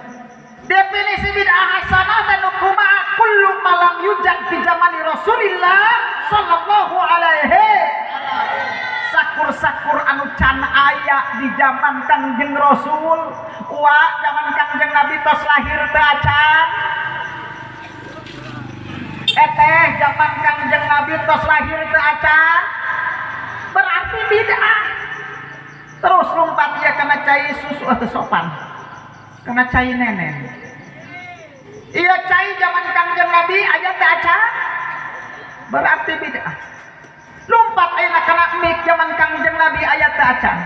Definisi bid'ah hasanah teh nu kumaha kullu malam yujad fi zamani Rasulillah sallallahu alaihi. Sakur-sakur anu can aya di zaman Kangjeng Rasul, wa zaman Kangjeng Nabi tos lahir teu acan. Eteh zaman Kangjeng Nabi tos lahir teu acan berarti bid'ah. Terus lompat ieu kana cai susu atau sopan kana cai nenen. Ieu cai zaman Kangjeng Nabi aya teu acan berarti bid'ah. Lompat ayeuna kana mik zaman Kangjeng Nabi aya teu acan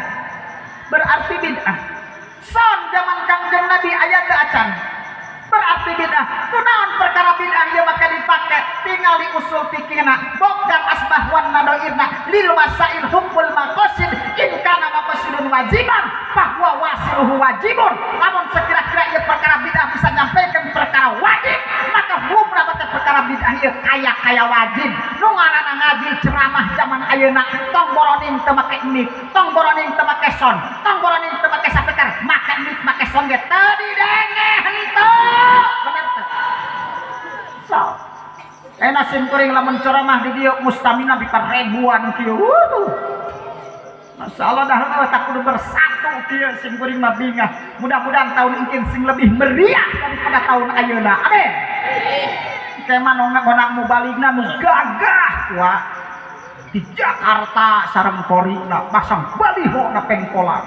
berarti bid'ah. Son zaman Kangjeng Nabi aya teu acan berarti bid'ah. Kunaon perkara bid'ah ieu maka dipake tinggal di usul fikihna bokang asbah wan nadoirna lil wasail hukmul maqasid in kana maqasidun wajiban bahwa wasiluhu wajibun. Lamun sekira-kira ieu perkara bid'ah bisa nyampaikan perkara wajib maka hukumna maka perkara bid'ah ieu kaya-kaya wajib. Nu ngaranna ngaji ceramah zaman ayeuna tong boroning teu make mic, tong boroning teu make sound, tong boroning teu make speaker, make mic make sound ge teu didenge henteu. Bener teu? So, enak sim kuring lamun ceramah di dieu mustamina bipan ribuan kieu. Masya Allah dah heueuh tak kudu bersatu kieu sim kuring mah bingah. Mudah-mudahan tahun engkin sing lebih meriah daripada tahun ayeuna. Amin. Kemah nu ngonang mubaligna nu gagah wa di Jakarta sareng korina pasang baliho na pengkolan.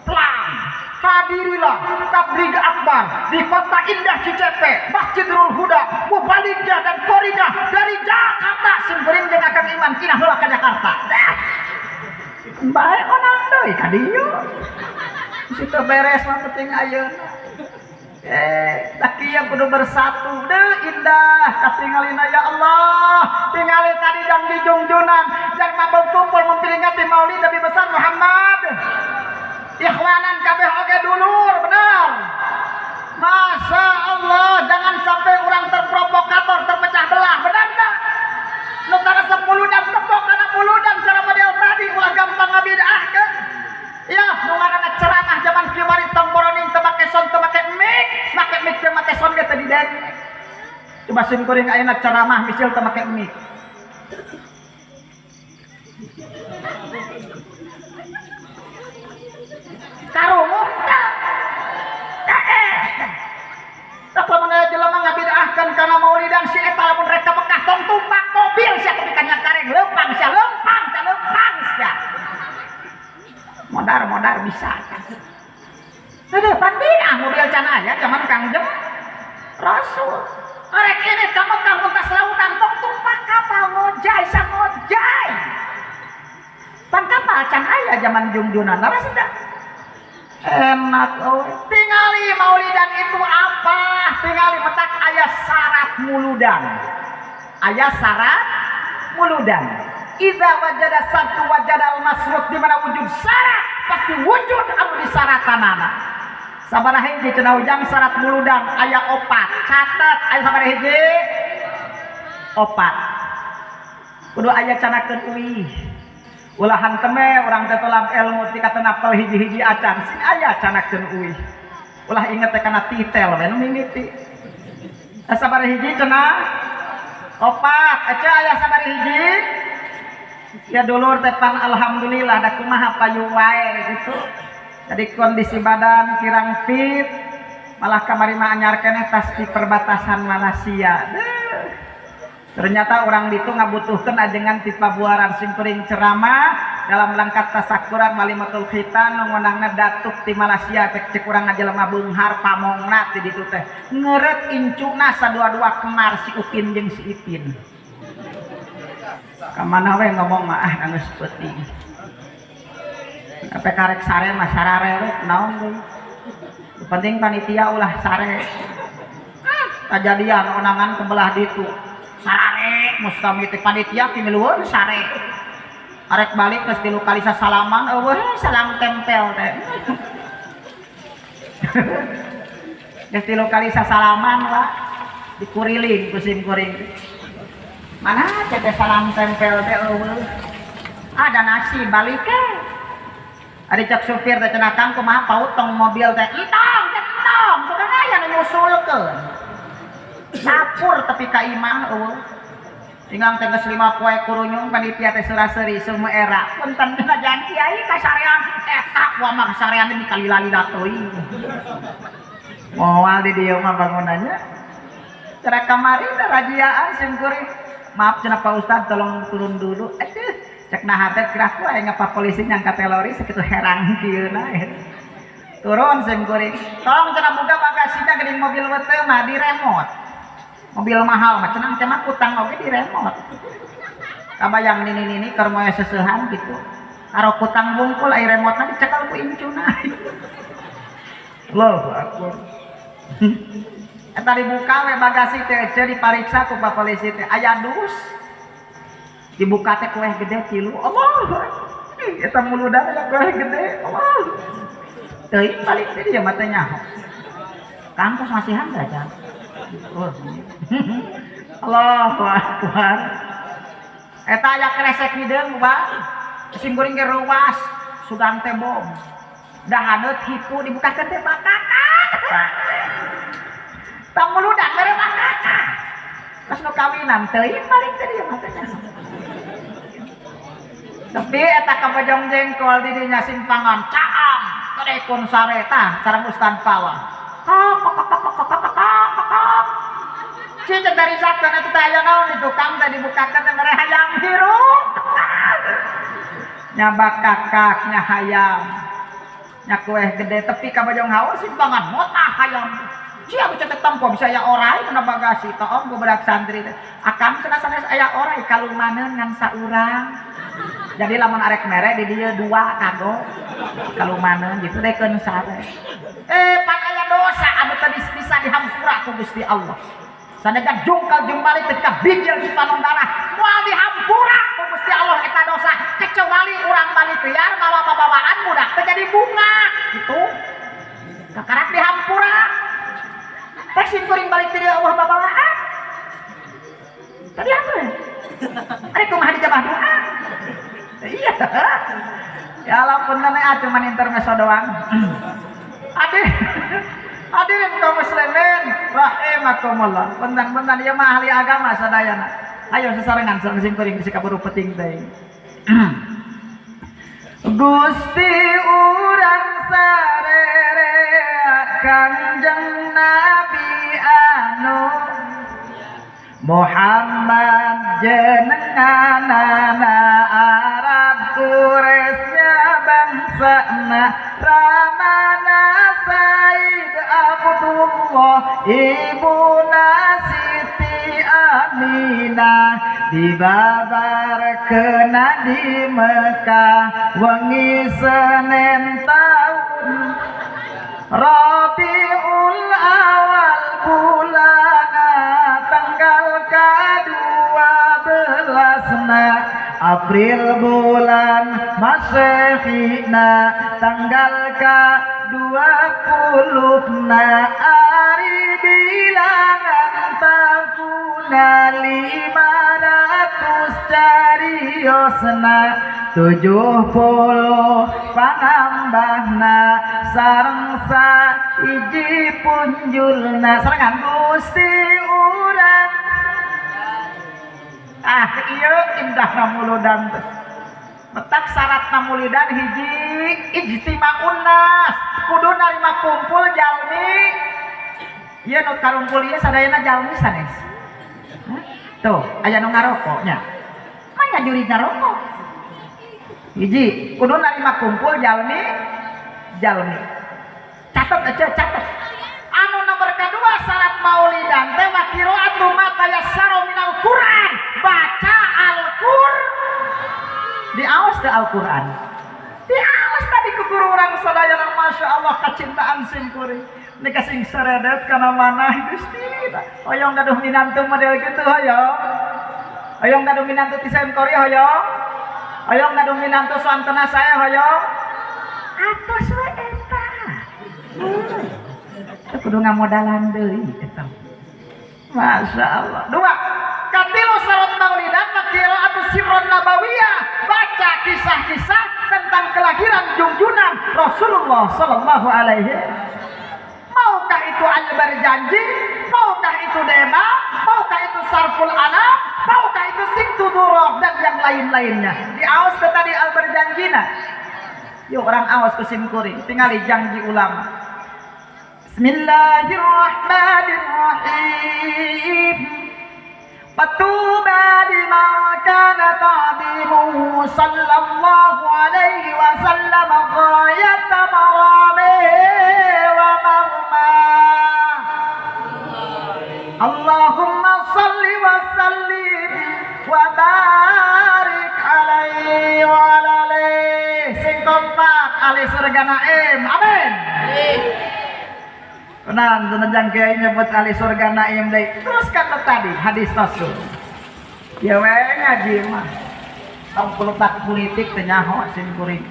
Pelang hadirilah tabligh akbar di kota indah Cicepe, Masjid Nurul Huda, mubalignya dan korina dari Jakarta. Sim kuring jeung Akang Iman kinah heula ka Jakarta. Bae onang deui ka dieu. Situ beres mah penting ayeuna. Laki yang kudu bersatu deh indah katingalina ya Allah. Tingali tadi dan di jungjunan dan mabuk kumpul memperingati Maulid Nabi besar Muhammad. Ikhwanan kabeh oge dulur benar. Masya Allah, jangan sampai orang terprovokator terpecah belah, benar tak? Nu kana 10 dan tepok kana 10 dan cara model tadi ulah gampang ngabid'ah ke. Ya, nu ngaranna ceramah zaman kiwari tong boroning teu make sound teu make mic, make mic teu make sound ge teu didenge. Coba sim kuring ayeuna ceramah misil teu make mic. Karungu teu. Tak lamun aya jelema ngabid'ahkeun kana maulidan si eta lamun rek ka Mekah tong tumpak mobil sia tepi ka nyakareng leumpang sia leumpang sia leumpang sia. Modar-modar bisa. Aduh, pan bid'ah mobil can aya zaman Kangjeng Rasul. Arek ini ka Mekah muntas lautan tong tumpak kapal ngojay sia ngojay. Pan kapal can aya zaman jungjunan leres teu? Enak oh. Tingali maulidan itu apa? Tingali metak aya syarat muludan. Aya syarat muludan. Idza wajada satu wajadal masrut, di mana wujud syarat pasti wujud anu disaratanana. Sabaraha hiji cenah ujang syarat muludan aya opat. Catat aya sabaraha hiji? Opat. Kudu aya canakeun uih. Ulah hanteme urang teh tolab ilmu ti katenapel hiji-hiji acan sing aya canakeun uih. Ulah inget teh kana titel we nu mimiti. Sabaraha hiji cenah? Opat. Ece aya sabaraha hiji? Ya dulur teh pan alhamdulillah da kumaha payu wae gitu. Jadi kondisi badan kirang fit, malah kamari mah anyar keneh tas di perbatasan Malaysia. Deuh. Ternyata orang ditu ngabutuhkeun ajengan ti pabuaran sim kuring ceramah dalam rangka tasakuran walimatul khitan nu ngonangna datuk ti Malaysia cek cek urang ngajelema beunghar pamongna ti ditu teh ngeureut incuna sadua-dua kemar si Upin jeung si Ipin. Ka mana we ngomong mah ah geus peuting. Sampai karek sare mah sarare naon deui. Penting panitia ulah sare. Kajadian onangan kebelah ditu. Sare mustami teh panitia timilueun sare. Arek balik geus tilu kali sasalaman eueuh salam tempel teh. Geus tilu kali sasalaman lah dikuriling ku sim kuring. Mana teh salam tempel teh eueuh. Ada nasi balik ke. Ari cek supir teh cenah Kang kumaha paut tong mobil teh. Entong teh entong, sugan aya nu nyusulkeun. Sapur tepi ka imah eueuh. Tinggal teh geus 5 poe kurunyung panitia teh sura-seuri semua era. Punten dina jangan kiai kasarean eta wa mah kasarean teh dikalila-lila teuing. Moal di dieu mah bangunannya. Cara kamari rajiaan sim kuring. Maaf cenah Pak Ustad tolong turun dulu. Aduh, cek nah hate kira ku aya Pak polisi nyangka telori sakitu herang kieu na. Turun sim kuring. Tolong cenah buka bagasinya geuning mobil weteu mah di remote. Mobil mahal mah cenah teh mah kutang oge di remote. Kabayang nini-nini keur moe seseuhan gitu. Karo kutang bungkul ai remote-na dicekal ku incuna. Allahu akbar. Eta dibuka we bagasi teh ece dipariksa ku Pak polisi teh aya dus. Dibuka teh kueh gede tilu. Allah. Eta muludan aya kueh gede. Allah. Teuing balik teh dia mah teh nyaho. Kampus masihan teh aja. Oh. Allahu akbar. Eta aya kresek hideung, Pak. Sing kuring ge ruas sugan teh bom. Dahaneut hipu dibukakeun teh bakakak. Tang muludan mere bakakak. Pas nu kawinan teuing balik teh dieu mah teh. Tapi eta kabojong jengkol di dinya simpangan caang kadekun sare tah sareng Ustad Pawang. Cicet dari zakon eta teh aya naon di tukang teh dibukakeun teh mere hayam hirup. Nya bakakak nya hayam. Nya kueh gede tepi ka bojong haus simpangan motah hayam. Cia bisa tetempo bisa aya orai kana bagasi toong budak santri teh. Akang cenah sanes aya orai kalumaneun ngan saurang. Jadi lamun arek mere di dieu dua kago kalumaneun gitu dekeun sare. Pan aya dosa anu tadi bisa dihampura ku Gusti Allah. Sanajan jungkal jumbalik teh bijil di panon darah moal dihampura ku Gusti Allah eta dosa kecuali urang balik liar mawa babawaan budak teh jadi bunga gitu. Kakarak dihampura. Teh sim kuring balik teh Allah babawaan. Tadi apa? Ari kumaha dijabah doa? Iya. Ya Allah punten ah cuman intermezzo doang. Hadirin kaum muslimin rahimakumullah. Punten-punten ieu mah ahli agama sadayana. Ayo sesarengan sareng sim kuring bisi kaburu penting teh. Gusti urang sarerea Kangjeng Nabi anu Muhammad jenenganana Arab Quraisy bangsana ramana Said Abdullah ibuna Siti Aminah dibabarkeuna di Mekah wengi Senin taun Rabiul Awal bulana tanggal ke-12 na April bulan Masehina tanggal ke-20 na ari bilangan tahuna 500 cariosna 70 panambahna sareng saiji punjulna sarengan Gusti urang. Ah ieu indahna muludan teh. Petak syaratna mulidan hiji ijtimaun nas kudu narima kumpul jalmi ieu nu karumpul ieu sadayana jalmi sanes. Tuh aya nu ngarokok nya mah nya juri ngarokok. Hiji kudu narima kumpul jalmi jalmi. Catet aja catet. Anu nomor kedua syarat maulidan teh wa qiraatu ma tayassara minal Quran. Baca Al-Qur'an. Diaos ke Al-Qur'an. Diaos tadi ku guru urang sadayana Masya Allah kacintaan sim kuring. Ini kasing seredet kana mana Gusti. Hoyong gaduh minantu model kitu hoyong. Hoyong gaduh minantu ti sim kuring hoyong. Hoyong gaduh minantu suantena saya hoyong. Atos we eta. Teu kudu ngamodalan deui eta. Masya Allah. Dua, katilu syarat maulidan qiraatu sirron nabawiyah, baca kisah-kisah tentang kelahiran junjunan Rasulullah sallallahu alaihi. Maukah itu Al-Barjanji, maukah itu Dema, maukah itu Sarful Anam, maukah itu Simtudurok dan yang lain-lainnya. Diaos ke tadi Al-Barjanjina. Yuk orang awas ke simkuring, tingali janji ulama. Bismillahirrahmanirrahim. Fatuba liman kana ta'dimuhu sallallahu alaihi wasallam ghayata maramihi wa marma. Allahumma salli wa sallim wa barik alaihi wa ala alihi. Sing kompak ahli surga naim. Amin. Kenan tenang kiai nyebut ahli surga naim deui. Teruskan tadi hadis Rasul. Ya we ngaji mah. Tong pulutak politik teh nyaho sim kuring.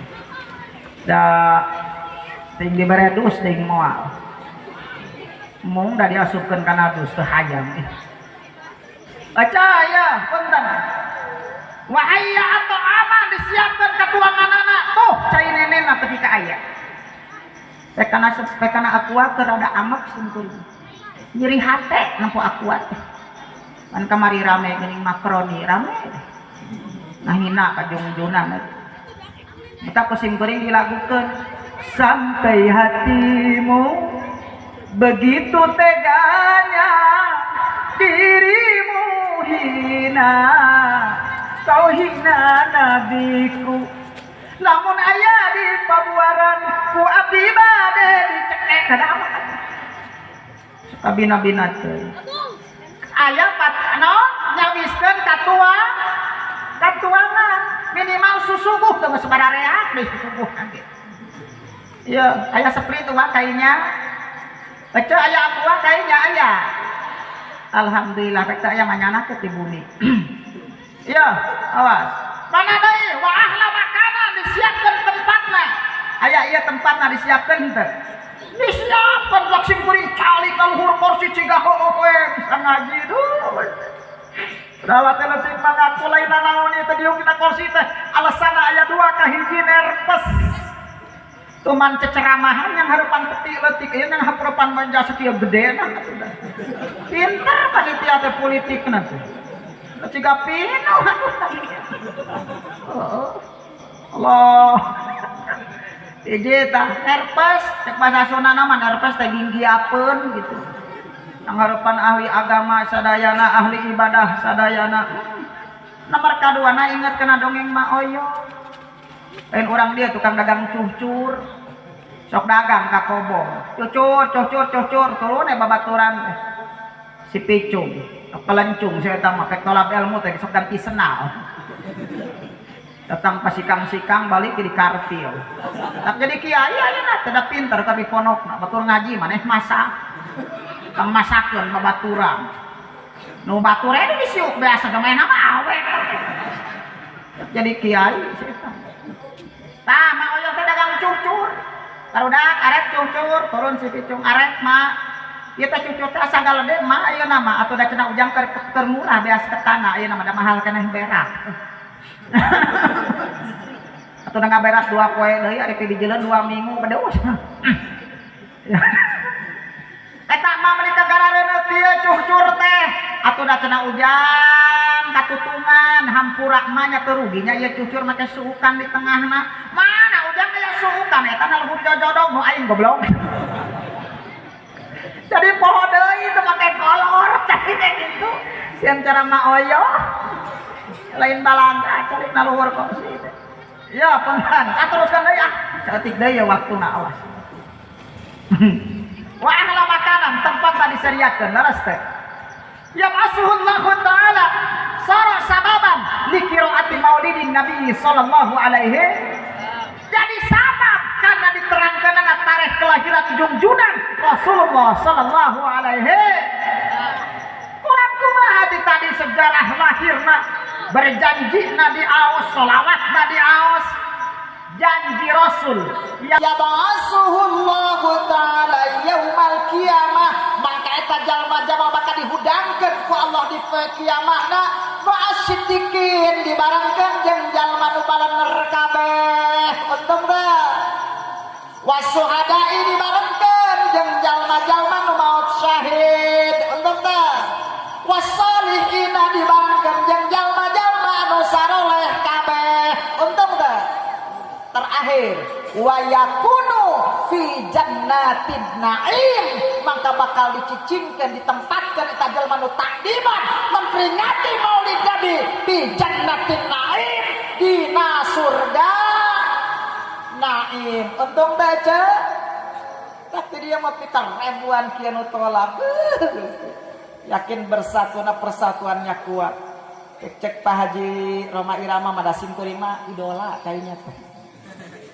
Da ting dibere dus ting moal. Mung da diasupkeun kana dus teu hayang. Baca ya punten. Wa hayya atau aman disiapkan katuanganana tuh cai nenena ketika aya. Pekana aqua keur rada amek sim kuring. Nyeri hate nempo aqua teh. Pan kamari rame geuning makroni rame. Nah hina ka jungjunan. Eta ku sim kuring dilagukeun sampai hatimu begitu teganya dirimu hina, kau hina nabiku. Lamun aya di pabuaran ku abdi bade dicekek kada amat. Suka bina-bina teh. Aya patno nyawiskeun katuangan minimal susuguh teu geus barareak deui susuguh ge. Ieu aya sepri tuh kainya. Ece aya aqua kainya aya. Alhamdulillah rek teh aya manyana teh di bumi. Iya, awas. Mana deui wa ahla makanan disiapkeun tempatna. Aya ieu tempatna disiapkeun teu? Disiapkeun bak sim kuring calik ka luhur kursi ciga heueuh we bisa ngaji duh. Padahal teh leutik mah ngaku lain nanaon ieu teh diuk dina kursi teh. Alasanna aya dua kahiji nervous. Tuman ceceramahan yang harupan peti leutik ieu yang harupan manja sakieu gedena atuh. Pinter panitia teh politikna teh. Ciga pinuh atuh. Allah. Hiji tah nervous cek bahasa Sundana mah nervous teh ginggiapeun gitu. Yang harupan ahli agama sadayana, ahli ibadah sadayana. Nomor kaduana inget kena dongeng Ma Oyo. Lain orang dia tukang dagang cucur. Sok dagang ka kobong. Cucur, cucur, cucur, turun babaturan teh. Si picung, pelencung si eta mah pek tolab ilmu teh sok ganti senal. Datang pasikang-sikang balik jadi kartil. Tak jadi kiai ayeuna teh da pinter tapi ponokna batur ngaji maneh masak. Kang masakeun babaturan. Nu batur we disiuk biasa ge maena mah awe. Jadi kiai si eta. Tah Ma Oyo teh dagang cucur. Barudak arek cucur, turun si picung arek ma. Ieu teh cucur teh asa galede ma ayeuna mah atuh da cenah ujang keur murah beas ketana ayeuna mah da mahal keneh berak. Atuh da ngaberak 2 poe deui ari pibijeuleuh 2 minggu bedeus. Eta mah meuni teh garareuneuh kieu cucur teh. Atuh da cenah ujang katutungan hampura mah nya teu rugi nya ieu cucur make suukan di tengahna. Mana ujang aya suukan eta na luhur jojodog nu aing goblok. Jadi poho deui teu make kolor tadi teh kitu. Sieun cara Ma Oyo lain balaga calik na luhur kursi teh. Ya punten, teruskan deui ah. Saeutik deui ya waktuna awas. Wa ahla makanan tempat tadi disediakeun leres teh. Yab'asuhullahu ta'ala sara sababan li qiraati maulidin nabi sallallahu alaihi. Jadi sabab karena diterangkan tarikh kelahiran jungjunan Rasulullah sallallahu alaihi. Kurang kumaha di tadi sejarah lahirna berjanji na di aos solawat na di aos janji Rasul yab'asuhullahu ta'ala yaumal qiyamah maka eta jalma-jalma bakal dihudangkeun ku Allah di kiamahna ma'asyiddiqin dibarengkeun jeung jalma nu balener kabeh untung teh wasuhada'i dibarengkeun jeung jalma-jalma nu maot syahid untung teh wasalihina dibarengkeun jeung jalma-jalma anu saroleh kabeh untung teh. Terakhir wa yakunu fi jannatin na'im, maka bakal dicicingkeun ditempatkeun eta jelema nu takdiman memperingati Maulid Nabi fi jannatin na'im, dina surga naim. Untung baca tapi dia mau pikir ribuan kieu nu tolak. Yakin bersatuan, persatuannya kuat. Cek Pak Haji Rhoma Irama mah da simkuring mah idola kayaknya teh.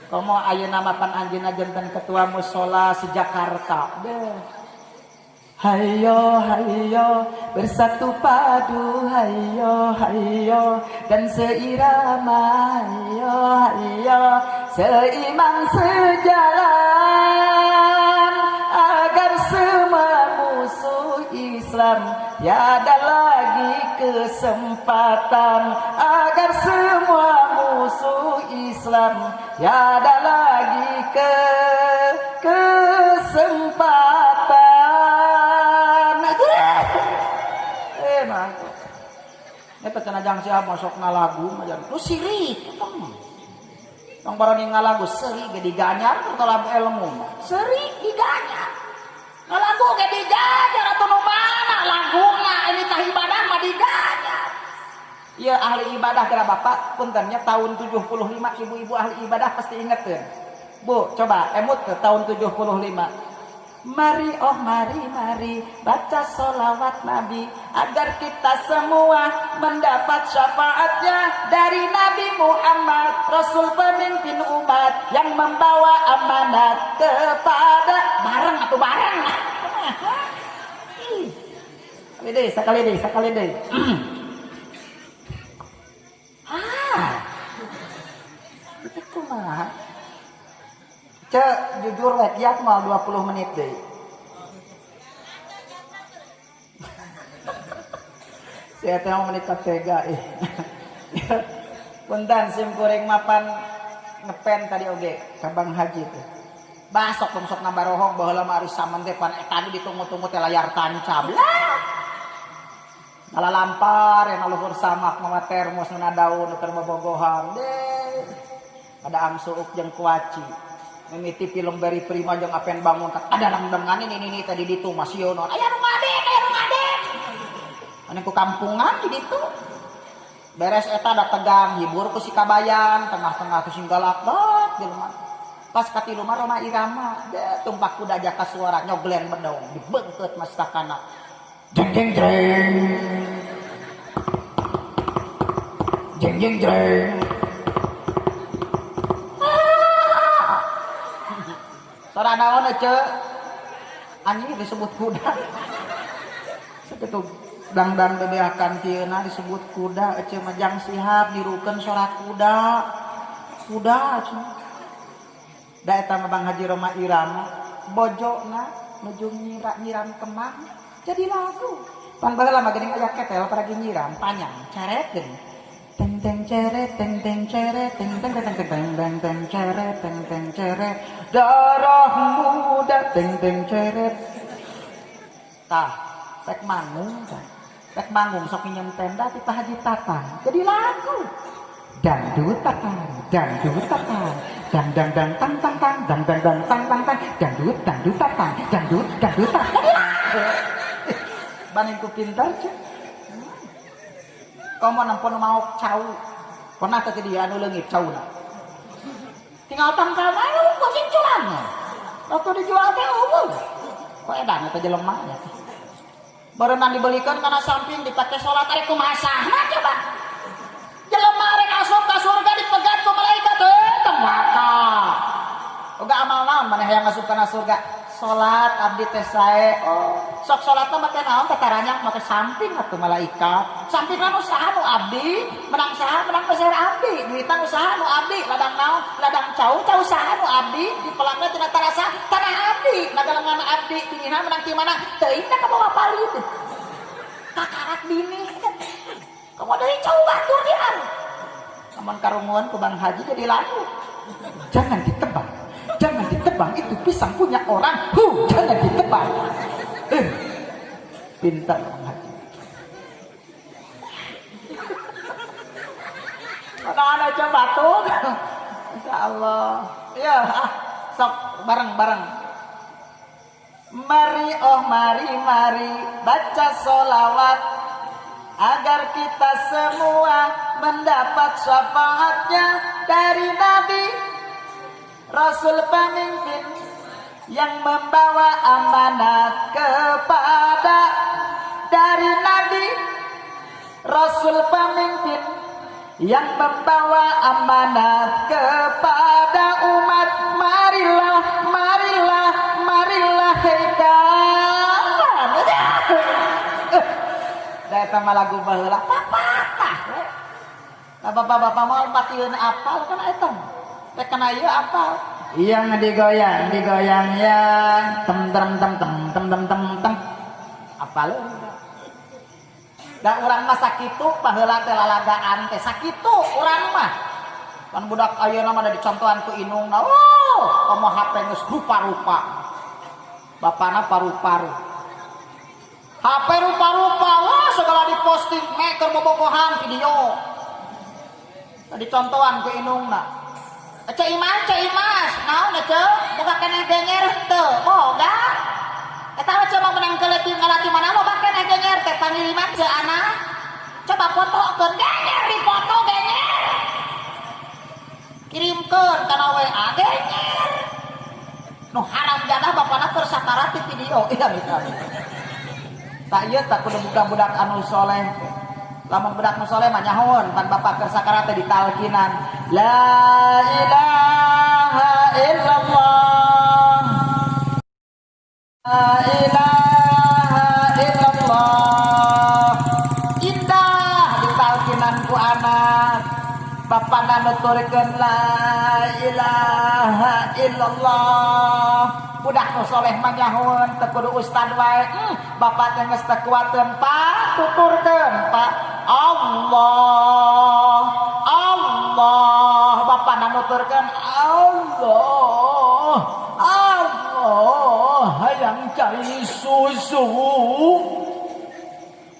Komo ayeuna mapan anjeunna janten ketua musola se-Jakarta. Deh. Hayo hayo bersatu padu, hayo hayo dan seirama, hayo hayo seiman sejalan agar semua musuh Islam tiada lagi kesempatan, agar semua musuh Islam tiada lagi kesempatan. Nah, eta cenah jang siapa masuk ngalagu mah lu sirik eta mah. Tong barani ngalagu seri ge diganyar tolab ilmu mah. Seri diganyar. Ngalagu ge diganyar atuh nu mana laguna ini tah ibadah mah diganyar. Ieu ahli ibadah geura bapak puntennya tahun 75 ibu-ibu ahli ibadah pasti ingeteun. Bu, coba emut ke tahun 75. Mari oh mari mari baca solawat Nabi agar kita semua mendapat syafaatnya dari Nabi Muhammad, Rasul pemimpin umat yang membawa amanat kepada bareng atau bareng. Sekali deh, sekali deh, sekali deh. Ah, itu kumaha? Cek jujur rek ya mal 20 menit deh. Saya teh mau menit tega ih. Punten sim kuring mapan ngepen tadi oge ka Bang Haji teh. Basok tong sok ngabarohong baheula mah ari saman teh pan eta ditunggu-tunggu teh layar tancap. Lah. Ngalampar yang luhur samak mawa termos nu daun nu keur bobogohan. Deh. Ada angsuuk jeung kuaci. Mimiti film Barry Prima jeung apen bangun ada nang ini tadi ditu masih ono. Aya nu ngadek, aya nu ngadek. Ane ku kampungan di ditu. Beres eta da tegang hibur ku si Kabayan, tengah-tengah ku sing galak banget jelema. Pas katilu mah Rhoma Irama, deh tumpak kuda jaka suara nyoglen bedong dibengkeut mastakana. Jeng jeng jeng. Jeng jeng jeng. Sora naon ece? Anjing disebut kuda. Sakitu dangdan bebeakan kieuna disebut kuda ece mah jang sihab nirukeun sora kuda. Kuda ece. Da eta mah Bang Haji Rhoma Irama bojona nuju nyiram kemang jadi lagu. Pan baheula mah geuning aya ketel paragi nyiram panjang caret geuning. Teng teng ceret teng teng ceret teng teng teng teng teng teng teng ceret teng teng ceret darah muda teng teng ceret. Tah rek manggung tah. Rek manggung sok minjem tenda ti Pak Haji Tatang jadi lagu. Dangdut tatang, dangdut tatang, dang dang dang tang tang tang, dang dang dang tang tang tang, dangdut dangdut tatang, dangdut dangdut tatang. Banding ku pintar cek. Komo nempon mau cau. Pernah teh dia anu leungit cauna. Tinggal tangkal mah unggul sing culannya. Waktu dijual teh unggul. Kok edan eta jelema nya. Barenang dibelikan kana samping dipake salat arek kumaha sahna coba. Jelema rek asup ka surga dipegat ku malaikat teh tembaka. Oga amal naon maneh hayang asup kana surga? Salat abdi teh sae. Oh, sok salatna make naon teh taranya make samping atuh malaikat. Sampingna nu saha nu abdi, menang saha menang peser abdi, duitan nu saha nu abdi, ladang naon? Ladang cau, cau saha nu abdi, dipelakna tina tarasa tanah abdi, nagalengan abdi, tingina menang ti mana? Teuing da kabawa palit. Kakarak bini. Komo deui cau batur dian. Amun karunguan ku Bang Haji jadi lagu. Jangan ditebang. Jangan ditebang, itu pisang punya orang. Huh, jangan ditebang. Pintar Bang Haji. Mana aja batuk. Insya Allah. Ya, ah. Sok bareng-bareng. Mari oh mari mari baca solawat agar kita semua mendapat syafaatnya dari Nabi Rasul pemimpin yang membawa amanat kepada dari Nabi Rasul pemimpin yang membawa amanat kepada umat. Marilah marilah marilah hei kawan. Da eta mah lagu baheula papatah we. Da bapak-bapak moal patieun apal kana eta mah. Rek kana ieu apal. Yang digoyang digoyang yang tem tem tem tem tem tem tem tem apal. Da urang mah sakitu baheula teh lalagaan teh sakitu urang mah. Kan budak ayeuna mah da dicontohan ku indungna. Oh, komo HP geus rupa-rupa. Bapana paru-paru. HP rupa-rupa, wah segala diposting, meker bobogohan video. Da dicontohan ku indungna. Ceu Imas, Ceu Imas, naon Ceu? Boga keneh genyer henteu? Boga. Eta mah ceu mah menang keleutik ngalati mana loba keneh genyer teh pangiriman ceu anak. Coba fotokeun genyer dipoto genyer. Kirimkeun kana WA genyer. Nu haram jadah bapana keur sakarat di video. Iya misalnya. Tak ieu tak kudu budak-budak anu soleh. Lamun budak nu soleh mah nyahoeun pan bapak keur sakarat teh ditalkinan. La ilaha illallah. La ilaha illallah. Indah ditalkinan ku anak. Bapana nuturkeun la ilaha illallah. Budak nu soleh mah nyahoeun teu kudu ustad wae. Bapak teh geus teu kuateun, Pak, tuturkeun, Pak. Allah, Allah. Bapana nuturkeun Allah, Allah hayang cai susu.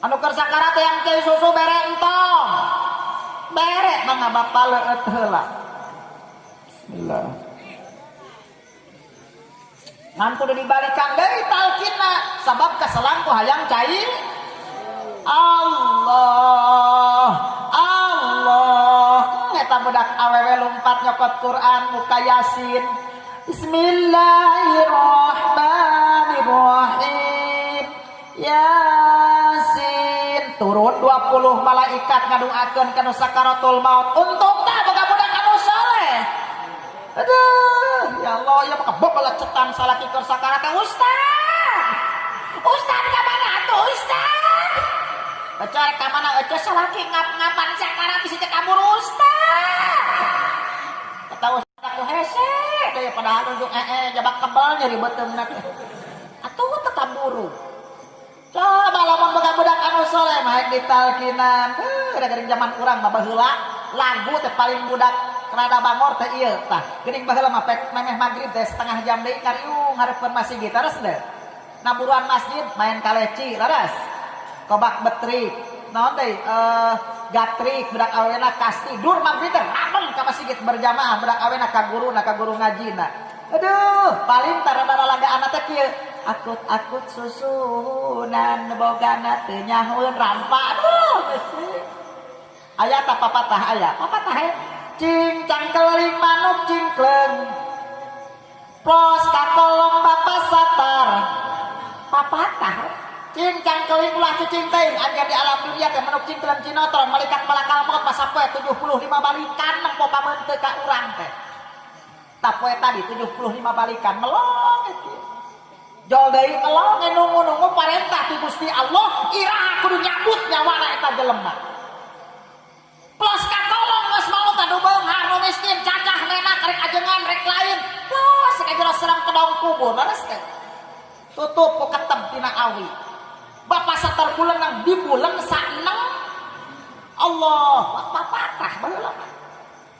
Anu keur sakarat hayang cai susu bere entong. Bere mangga bapa leueut heula. Bismillah. Ngan kudu dibalikan deui talkinna sabab kaselang ku hayang cai. Allah, Allah. Eta budak awewe lumpat nyokot Quran muka Yasin. Bismillahirrahmanirrahim. Yasin. Turun 20 malaikat ngaduakeun kana sakaratul maut. Untung tah boga budak anu soleh. Aduh, ya Allah, ya maka bebelecetan salaki keur sakarat teh ustaz. Ustaz ka mana atuh ustaz? Ece ka mana ece salaki ngap-ngapan sakarat bisi teh kabur ustaz. Kata ustaz ku hese teh padahal nunjuk jabak kebal nyeri beuteungna teh. Atuh teu kaburu. Coba lamun boga budak anu soleh mah hayang ditalkinan. Da geuning zaman urang mah baheula lagu teh paling budak rada bangor teh ieu tah. Geuning baheula mah pek memeh magrib teh setengah jam deui kariung hareupeun masjid leres teh. Naburuan masjid main kaleci leres. Kobak betrik. Naon deui gatrik budak awena kasti dur magrib teh rameng ka masjid berjamaah budak awena ka guruna ka guru ngajina. Aduh, paling tarada lalagaan teh kieu. Akut-akut susunan bogana teu nyahoeun rampa. Aduh, aya ta papatah aya. Papatah he. Cing cangkeling manuk cingkleng. Plos kakolong bapa satar. Papatah. Cing cangkeling ulah cicing teuing anjeun di alam dunia teh manuk cingkleng cinotron malaikat malakal maut masa poe 75 balikan nempo pameuteuh ka urang teh. Tah poe tadi 75 balikan melong itu. Jol deui melong nunggu-nunggu parentah ti Gusti Allah iraha kudu nyabut nyawana eta jelema. Plos kakolong geus maot anu beunghar nu miskin cacah nenak rek ajengan rek lain. Plos ka jero serang kedong kubur leres teh. Tutup ku keteb tina awi. Bapak satar bulenang dibuleng saeneng. Allah, papatah baheula mah.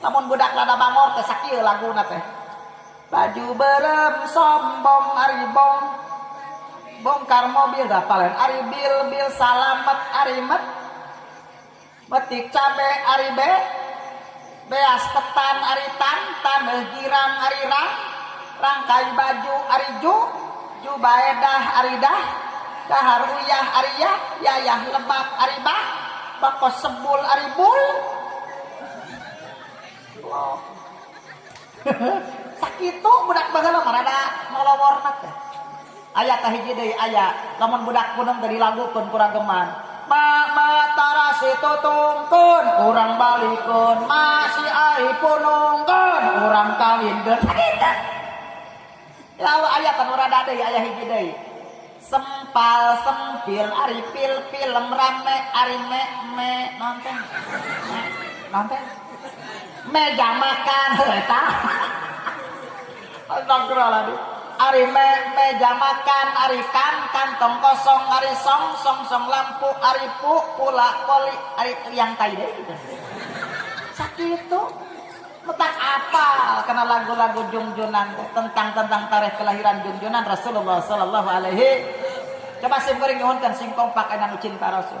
Lamun budak lada bangor teh sakieu laguna teh. Baju berem sombong ari bong. Bongkar mobil dah palen ari bil bil salamet ari met. Metik cabe ari be. Beas ketan ari tan, taneuh girang ari rang. rangkai baju ari ju, jubaedah aridah, dahar uyah ariyah, yayah lebak aribah, bakos sebul aribul. Oh. Sakitu budak baheula mah rada noloworna teh. Aya kahiji deui aya, lamun budak gunung teh dilagukeun ku rageman. Ma ma tarasi tutungkeun, urang balikeun, masih ai punungkeun, urang kawinkeun. Sakitu. Ya Allah aya kan rada deui aya hiji deui. Sempal sempil ari pil film rame ari me me nonton. Nonton. Meja makan eta. Astagfirullahaladzim. Ari me meja makan, ari kan kantong kosong, ari song song song lampu, ari pu pula poli, ari liang tai deui gitu. Sakitu. Metak apal karena lagu-lagu jungjunan tentang tentang tarikh kelahiran jungjunan Rasulullah sallallahu alaihi. Coba sim kuring nyuhunkeun sing kompak anu cinta Rasul.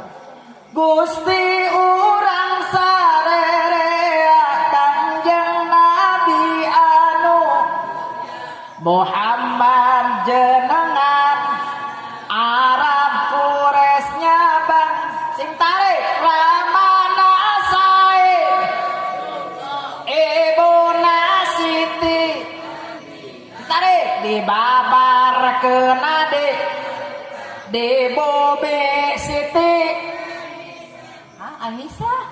Gusti urang sarerea Kangjeng Nabi anu Muhammad jenengan Arab Quraisy bang sing tarik Ramana sae Ibuna Siti tarik dibabar kenade di bumi Siti. Ah, Aisyah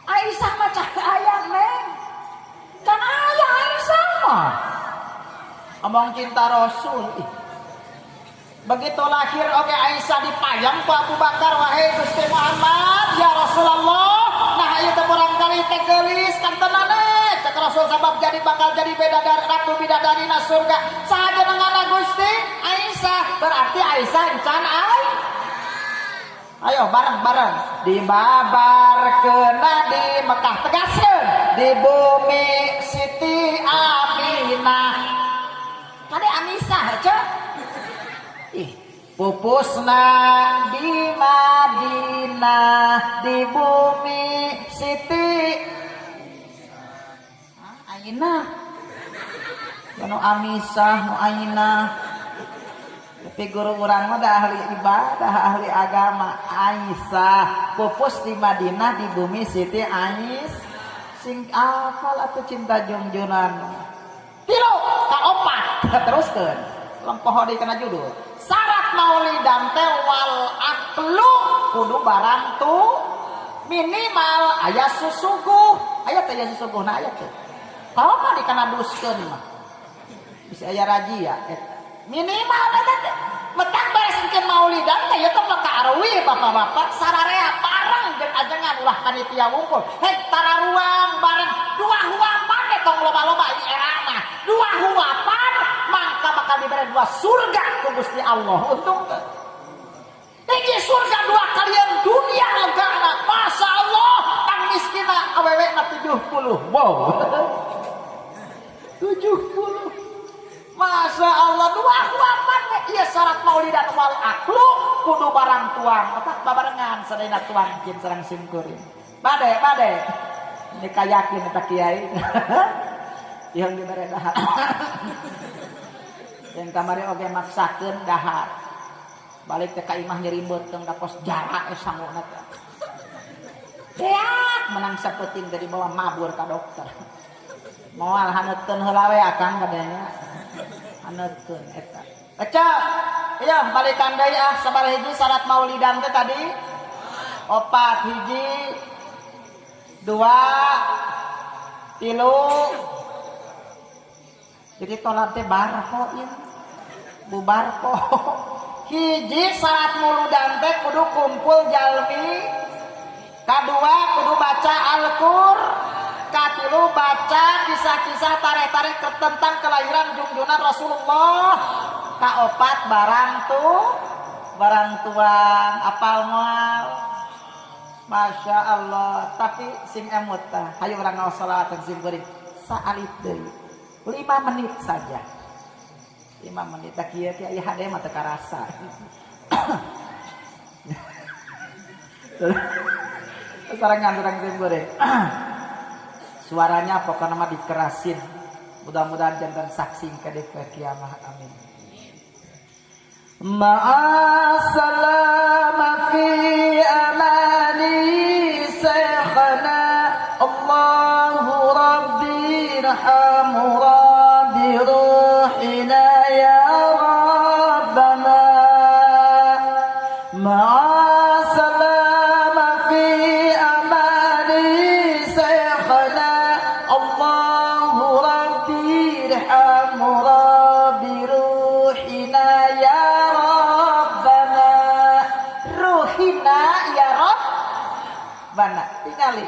Aisyah mah cak ayam neng can aya Aisyah mah omong cinta Rasul. Ih. Begitu lahir oke Aisyah dipayang ku Abu Bakar, wahai Gusti Muhammad ya Rasulullah, nah ieu teh murangkali teh geulis kantenane cek Rasul sabab jadi bakal jadi bidadari ratu bidadari na surga saha jenengana Gusti Aisyah, berarti Aisyah encan ai. Ayo bareng-bareng dibabar kena di Mekah tegaskeun di bumi Siti Aminah. Kade Amisah cek. Ih, pupusna di Madinah di bumi Siti Aina. Nu Amisah nu Aina. Tapi guru urang mah dah ahli ibadah, ahli agama. Aisyah pupus di Madinah di bumi Siti Ais. Sing apal atuh cinta jungjunan. Tilu kaopat teruskeun. Lempoh deui kana judul. Syarat maulidan teh wal aklu kudu barang tu minimal aya susuguh. Aya teh aya susuguhna aya teh. Kalau mah dikana duskeun mah. Bisa aya razia eta. Minimal eta teh. Metang beres bikin maulidan teh ieu teh mah kaarwi bapak-bapak sararea bareng jeung ajengan ulah panitia wungkul. Hei tararuang bareng dua huapan teh tong loba-loba di era mah. Dua huapan mangka bakal diberi dua surga ku Gusti Allah. Untung teh. Hiji surga dua kalian dunia legana. Masya Allah tang miskina awewe na 70. Wow. 70. Masya Allah dua huapan ieu syarat maulidan wal aklu kudu barang tuang otak babarengan sadayana tuang jin sareng simkuring. Bade bade ini kayakin eta kiai yang dibere dahar yang kamari oge maksakeun dahar balik teh ka imah nyeri beuteung da kos jarak sanguna teh beak menang saeutik dari bawa mabur ka dokter moal haneutkeun heula we akang kadanya haneutkeun eta. Eca, iya balikan deui ah sabar hiji syarat maulidan teh tadi opat hiji dua tilu jadi tolak teh barko ieu bubarko hiji syarat muludan teh kudu kumpul jalmi kadua kudu baca Al-Qur katilu baca kisah-kisah tareh-tareh tentang kelahiran jungjunan Rasulullah kaopat barang tuh barang tuang apal moal Masya Allah tapi sing emut tah hayu urang ngaos sholawat sing kuring saalit deui 5 menit saja 5 menit tah kieu kieu aya hade mah teu karasa sarengan urang sing kuring suaranya pokoknya mah dikerasin Mudah-mudahan jantan saksi ka di kiamah. Amin. Ma'asalama fi amani syekhana Allahu rabbi irhamu rabbi ruhina ya rabbana. Ma'asalama fi amani syekhana Allahu rabbi irhamu rabbi ruhina ya rabbana. Ruhina ya rabbana. Tingali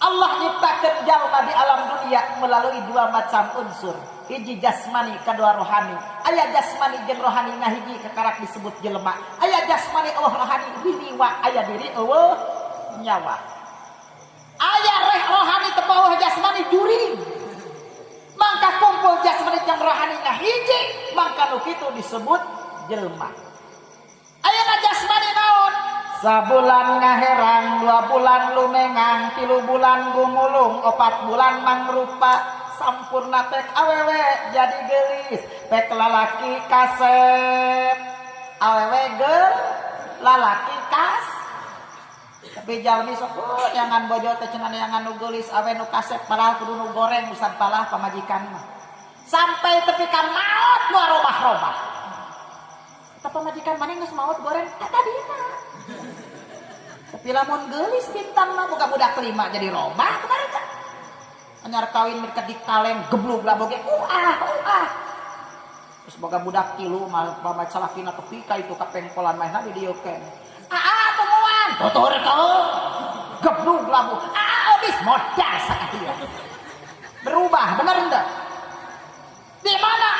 Allah nyiptakeun jalma di alam dunia melalui dua macam unsur. Hiji jasmani, kedua rohani. Aya jasmani jeung rohani ngahiji kakarak disebut jelema. Aya jasmani eueuh rohani hiliwa, aya diri eueuh nyawa. Aya reh rohani teu eueuh jasmani jurig. Mangka kumpul jasmani jeung rohani ngahiji, mangka nu kitu disebut jelema. Ayeuna jasmani naon? Sabulan ngaherang, 2 bulan lumengang, 3 bulan gumulung, 4 bulan mangrupa, sampurna pek awewe jadi gelis, pek lalaki kasep, awewe gel, lalaki kas. Tapi jalmi sok nyangan bojo teh cenah neangan nu geulis awe nu kasep padahal kudu nu goreng usan palah pamajikan mah. Sampai tepi ka maot nu arobah-robah. Eta pamajikan maneh geus maot goreng ka tadina. Tapi lamun geulis bintang mah boga budak kelima jadi robah kemarin teh. Anyar kawin mereka di kaleng geblug lah boge uah uah. Terus boga budak tilu mah pamajikan salakina tepi ka itu ka pengkolan manehna di dieu keneh. Aa tumuan tutur kau geblug labu aa obis modal sakatieu. Berubah bener henteu? Di mana?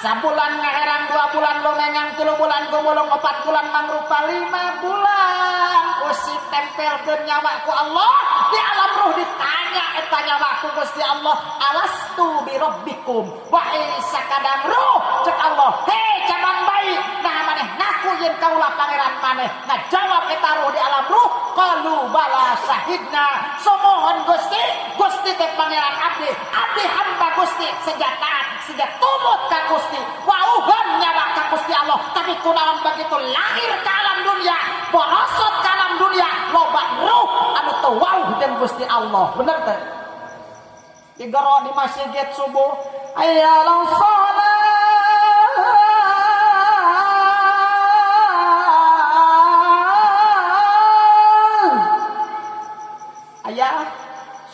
Sabulan ngaherang, 2 bulan lumengang, 3 bulan gumulung, 4 bulan mangrupa, 5 bulan usi tempelkeun nyawa ku Allah di alam ruh ditanya eta nyawa ku Gusti Allah alastu bi rabbikum wahai sakadang ruh cek Allah hei cabang bayi nah maneh ngaku yen kaula pangeran maneh ngajawab eta ruh di alam ruh qalu bala syahidna somohon Gusti Gusti teh pangeran abdi abdi hamba Gusti sejak taat sejak tumut ka Gusti wauhan nyawa ka Gusti Allah tapi kunaon begitu lahir ke alam dunia borosot ke alam dunia loba ruh anu teu wauh jeung Gusti Allah bener teh digero di masjid subuh hayya 'alas shalah ayah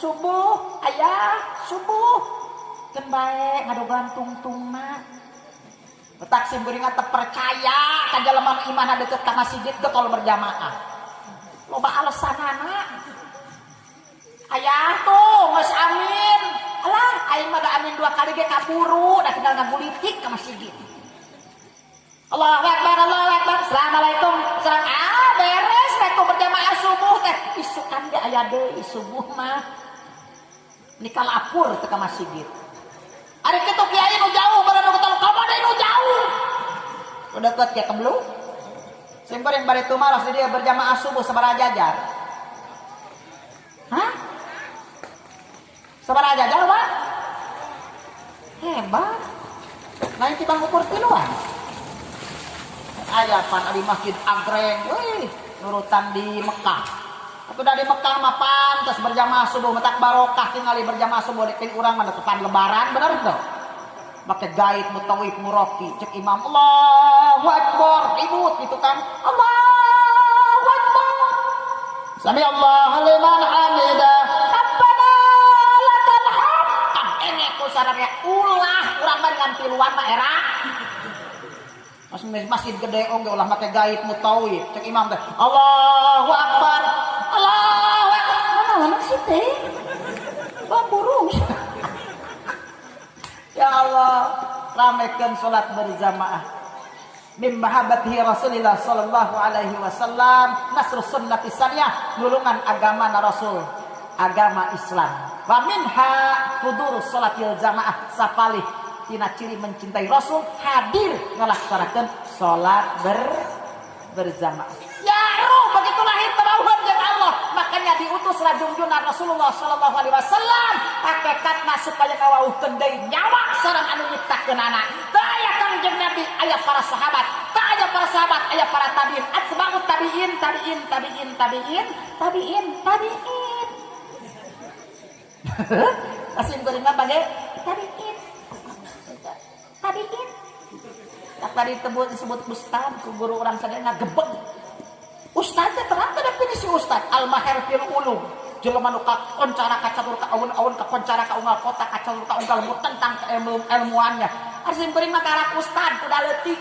subuh ayah subuh keun bae ngadogan tungtungna petak sim kuring teu percaya ka jelema nu imahna deukeut ka masjid getol berjamaah loba alesanana ayah tuh geus amin alah aing mah da amin 2 kali ge kaburu da tinggal ngagulitik ka masjid Allahu akbar Allahu akbar assalamualaikum salam ah beres rek berjamaah subuh teh isukan ge aya deui subuh mah nikah lapur teh ka masjid. Ari kitu kiai nu jauh baru nu ketemu kamu deui nu jauh. Udah deket ya keblu. Sim kuring bari tumaros di dieu berjamaah subuh sabaraha jajar? Hah? Sabaraha jajar, Pak? Hebat. Lain tibang ukur tiluan. Aya pan di masjid anggreng, wih, nurutan di Mekah. Atuh da di Mekah mah pantes berjamaah subuh metak barokah tingali berjamaah subuh di urang mah depan lebaran bener teu? Make gait mutawif muroki cek imam Allahu akbar ribut gitu kan Allahu akbar sami Allahu liman hamidah rabbana lakal hamd kan engek ku sararea ulah urang mah dengan tiluan mah era masjid gede oge ulah make gait mutawif cek imam teh Allahu akbar Allahu akbar mana sih teh burung. Ya Allah, ramekeun salat berjamaah. Mim mahabbatihi Rasulillah sallallahu alaihi wasallam, nasrus sunnati saniyah, nulungan agama na Rasul, agama Islam. Wa minha hudurus salatil jamaah, sapalih tina ciri mencintai Rasul, hadir ngalaksanakeun salat berjamaah. Ya ruh begitu lahir tawauhan jeung Allah, makanya diutus Diutuslah jungjungan Rasulullah sallallahu alaihi wasallam hakikatna supaya ngawauhkeun deui nyawa sareng anu nyiptakeunana. Teu aya Kangjeng Nabi aya para sahabat, teu aya para sahabat aya para tabiin, atba'ut tabiin, tabiin, tabiin, tabiin, tabiin, tabiin. Asim goreng mah bage tabiin. Tabiin. Tak tadi disebut ustad ku guru urang sadaya ngagebeg. Ustad teh terang teh definisi ustad al mahir fil ulum. Jelema nu kakoncara kacatur ka aun-aun kakoncara ka unggal kota kacatur ka unggal tentang keilmuannya. Ari simkuring mah karak ustad kuda leutik.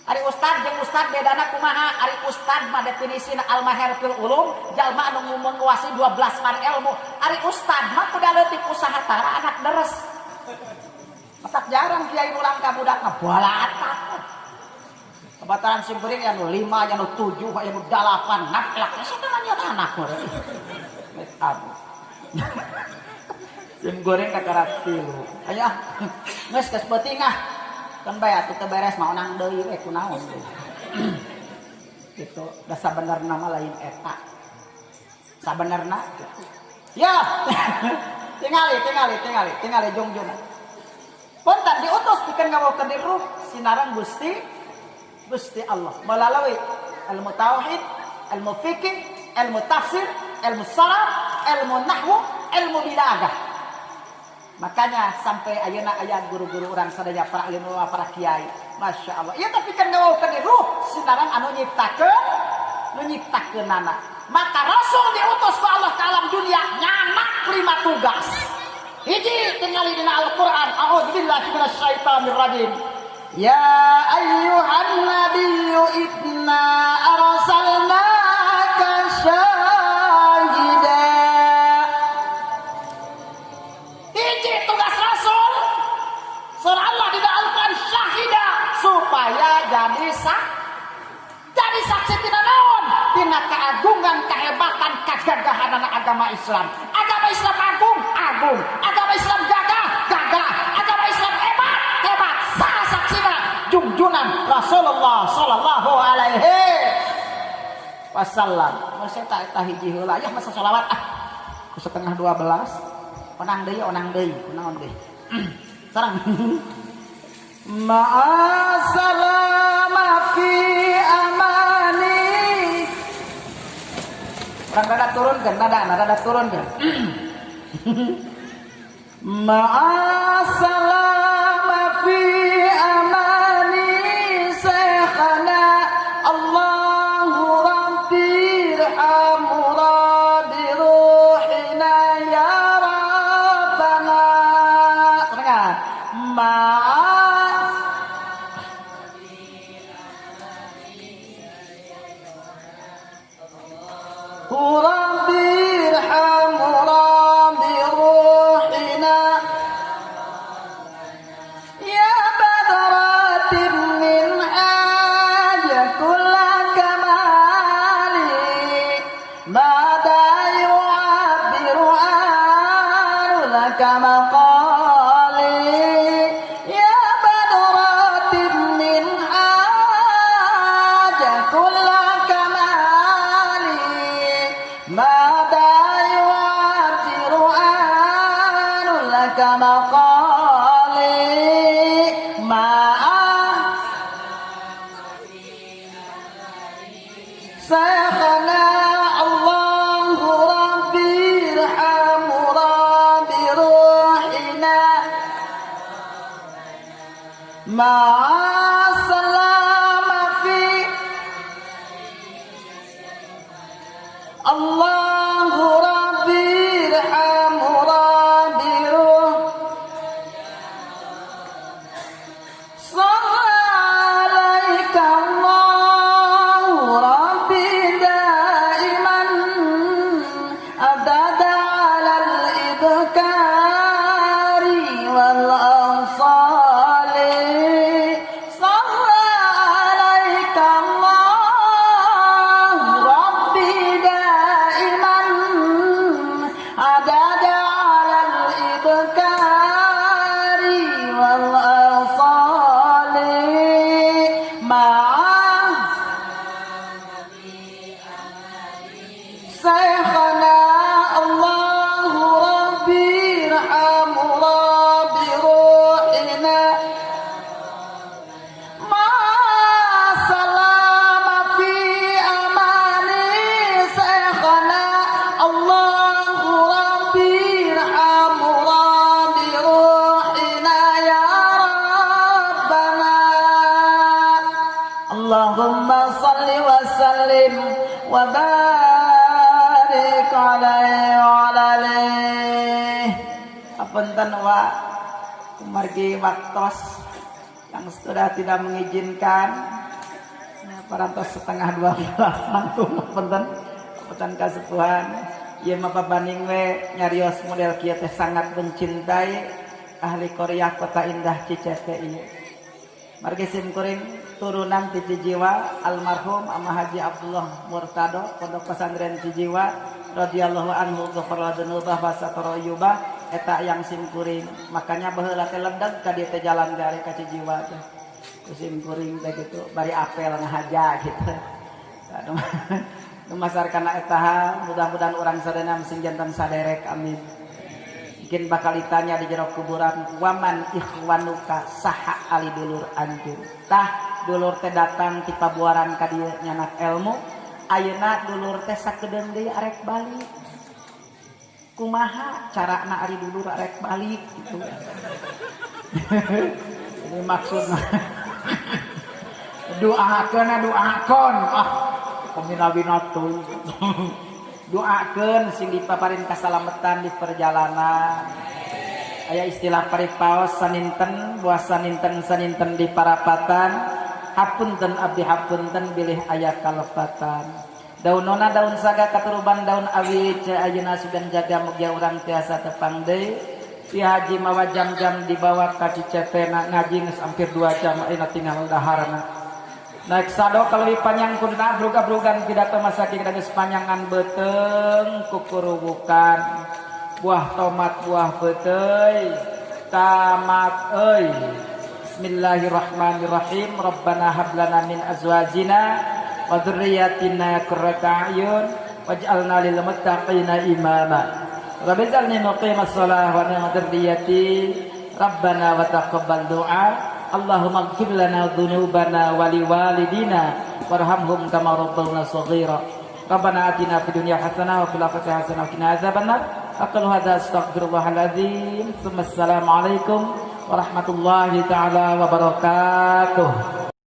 Ari ustad jeung ustad bedana kumaha? Ari ustad mah definisina al mahir fil ulum, jalma anu menguasai 12 fan ilmu. Ari ustad mah kuda leutik usaha tara anak deres. Matak jarang kiai ulang ka budak mah balatak. Kebataran simkuring anu 5, anu 7, anu 8, ngaplak. Saha nanya anak mah. Aduh. Simkuring kakarak 3. Aya geus geus beuting ah. Kan bae atuh teu beres mah onang deui we kunaon deui. Gitu, da sabenerna mah lain eta. Sabenerna gitu. Ya. Tingali, tingali, tingali, tingali jungjungan. Punten diutus pikeun ngawaukeun ruh sinareng Gusti Gusti Allah melalui ilmu tauhid, ilmu fikih, ilmu tafsir, ilmu salat, ilmu nahwu, ilmu balaghah. Makanya sampai ayeuna aya guru-guru urang sadaya para ilmu para kiai. Masya Allah. Ieu tapi kan ngawaukeun ruh sinareng anu nyiptakeun, nu nyiptakeunana. Maka Rasul diutus ku Allah ke alam dunia nyanak 5 tugas. Hiji tingali dina Al-Qur'an, a'udzubillahi minasyaitonir rajim. Ya ayyuhan nabiyyu inna arsalnaka syahida. Hiji tugas Rasul surah Allah di Al-Qur'an syahida supaya jadi sak jadi saksi tina naon? Tina keagungan, kehebatan, kegagahan agama Islam. Agama Islam agung, agung. Agama Islam gagah, gagah. Agama Islam hebat, hebat. Saha saksina jungjungan Rasulullah sallallahu alaihi wasallam. Masa tak eta hiji heula ya masa selawat ah. Ku 11:30. Onang deui, onang deui, kunaon deui. Sareng ma'asalama fi amani. Urang rada turunkeun, nada rada turunkeun. Ma'asalama fi amani syekhana Allahu rabbi irhamu rabbi ruhina ya rabbana. Terangkan. Ma'as Rabbi irhamu rabbi ruhina ya badratin min haja kulla kamali mada yu'abbiru anu laka maqali ya badratin min haja kulla kamali mada yu'abbiru anu laka maqali ma'a syekhana Allahu rabbi irhamu rabbi ruhina ma'a salama fi Allahu rabbi irhamu rabbi ruh Salla alaika Allahu rabbi daiman abada alal ibkari wal ansali wa barik alaihi wa ala alihi. Apunten wa kumargi waktos yang sudah tidak mengizinkan parantos 11:30 langsung punten punten kasepuhan ieu mah pabaning we nyarios model kieu teh sangat mencintai ahli Korea Kota Indah Cicete ieu. Margi sim kuring turunan ti Cijiwa almarhum Ama Haji Abdullah Murtado Pondok Pesantren Cijiwa radhiyallahu anhu ghafara dzunubah wa satara uyubah eta yang sim kuring. Makanya baheula teh ledeg ka dieu teh jalan gare ka Cijiwa teh. Ku sim kuring teh gitu bari apel ngahaja gitu. Aduh, dumasar kana eta hal mudah-mudahan urang sadayana sing janten saderek amin. Mungkin bakal ditanya di jero kuburan waman ikhwanuka saha ali dulur anjeun. Tah dulur teh datang ti pabuaran ka dieu nyanak ilmu ayeuna dulur teh sakedeung deui arek balik. Kumaha carana ari dulur arek balik gitu. Ini maksudna Doakeun doakeun ah peminawina tuh. Doakeun sing dipaparin kasalamatan di perjalanan. Aya istilah paripaos saninten buah saninten saninten di parapatan hapunten abdi hapunten bilih aya kalepatan. Daun nona daun saga katuruban daun awi ce ayeuna sugan jaga mugia urang tiasa tepang deui. Ti haji mawa jam-jam dibawa ka Cicetena ngaji geus hampir 2 jam ayeuna tinggal daharna. Naik sado kalau panjang kuduna abrug-abrugan pidato masa kini geus panjangan beuteung kukurubukan buah tomat buah peuteuy tamat euy. Bismillahirrahmanirrahim. Rabbana hab lana min azwajina wa dzurriyyatina qurrata a'yun waj'alna lil muttaqina imama. Rabbi ij'alni muqimas shalah wa min dzurriyyati. Rabbana wa taqabbal du'a. Allahumma ighfir lana dzunubana wa liwalidina warhamhum kama rabbawna shaghira. Rabbana atina fid dunya hasanah wa fil akhirati hasanah wa qina adzabannar. Aqulu hadza astaghfirullahal azim. Assalamualaikum warahmatullahi taala wabarakatuh.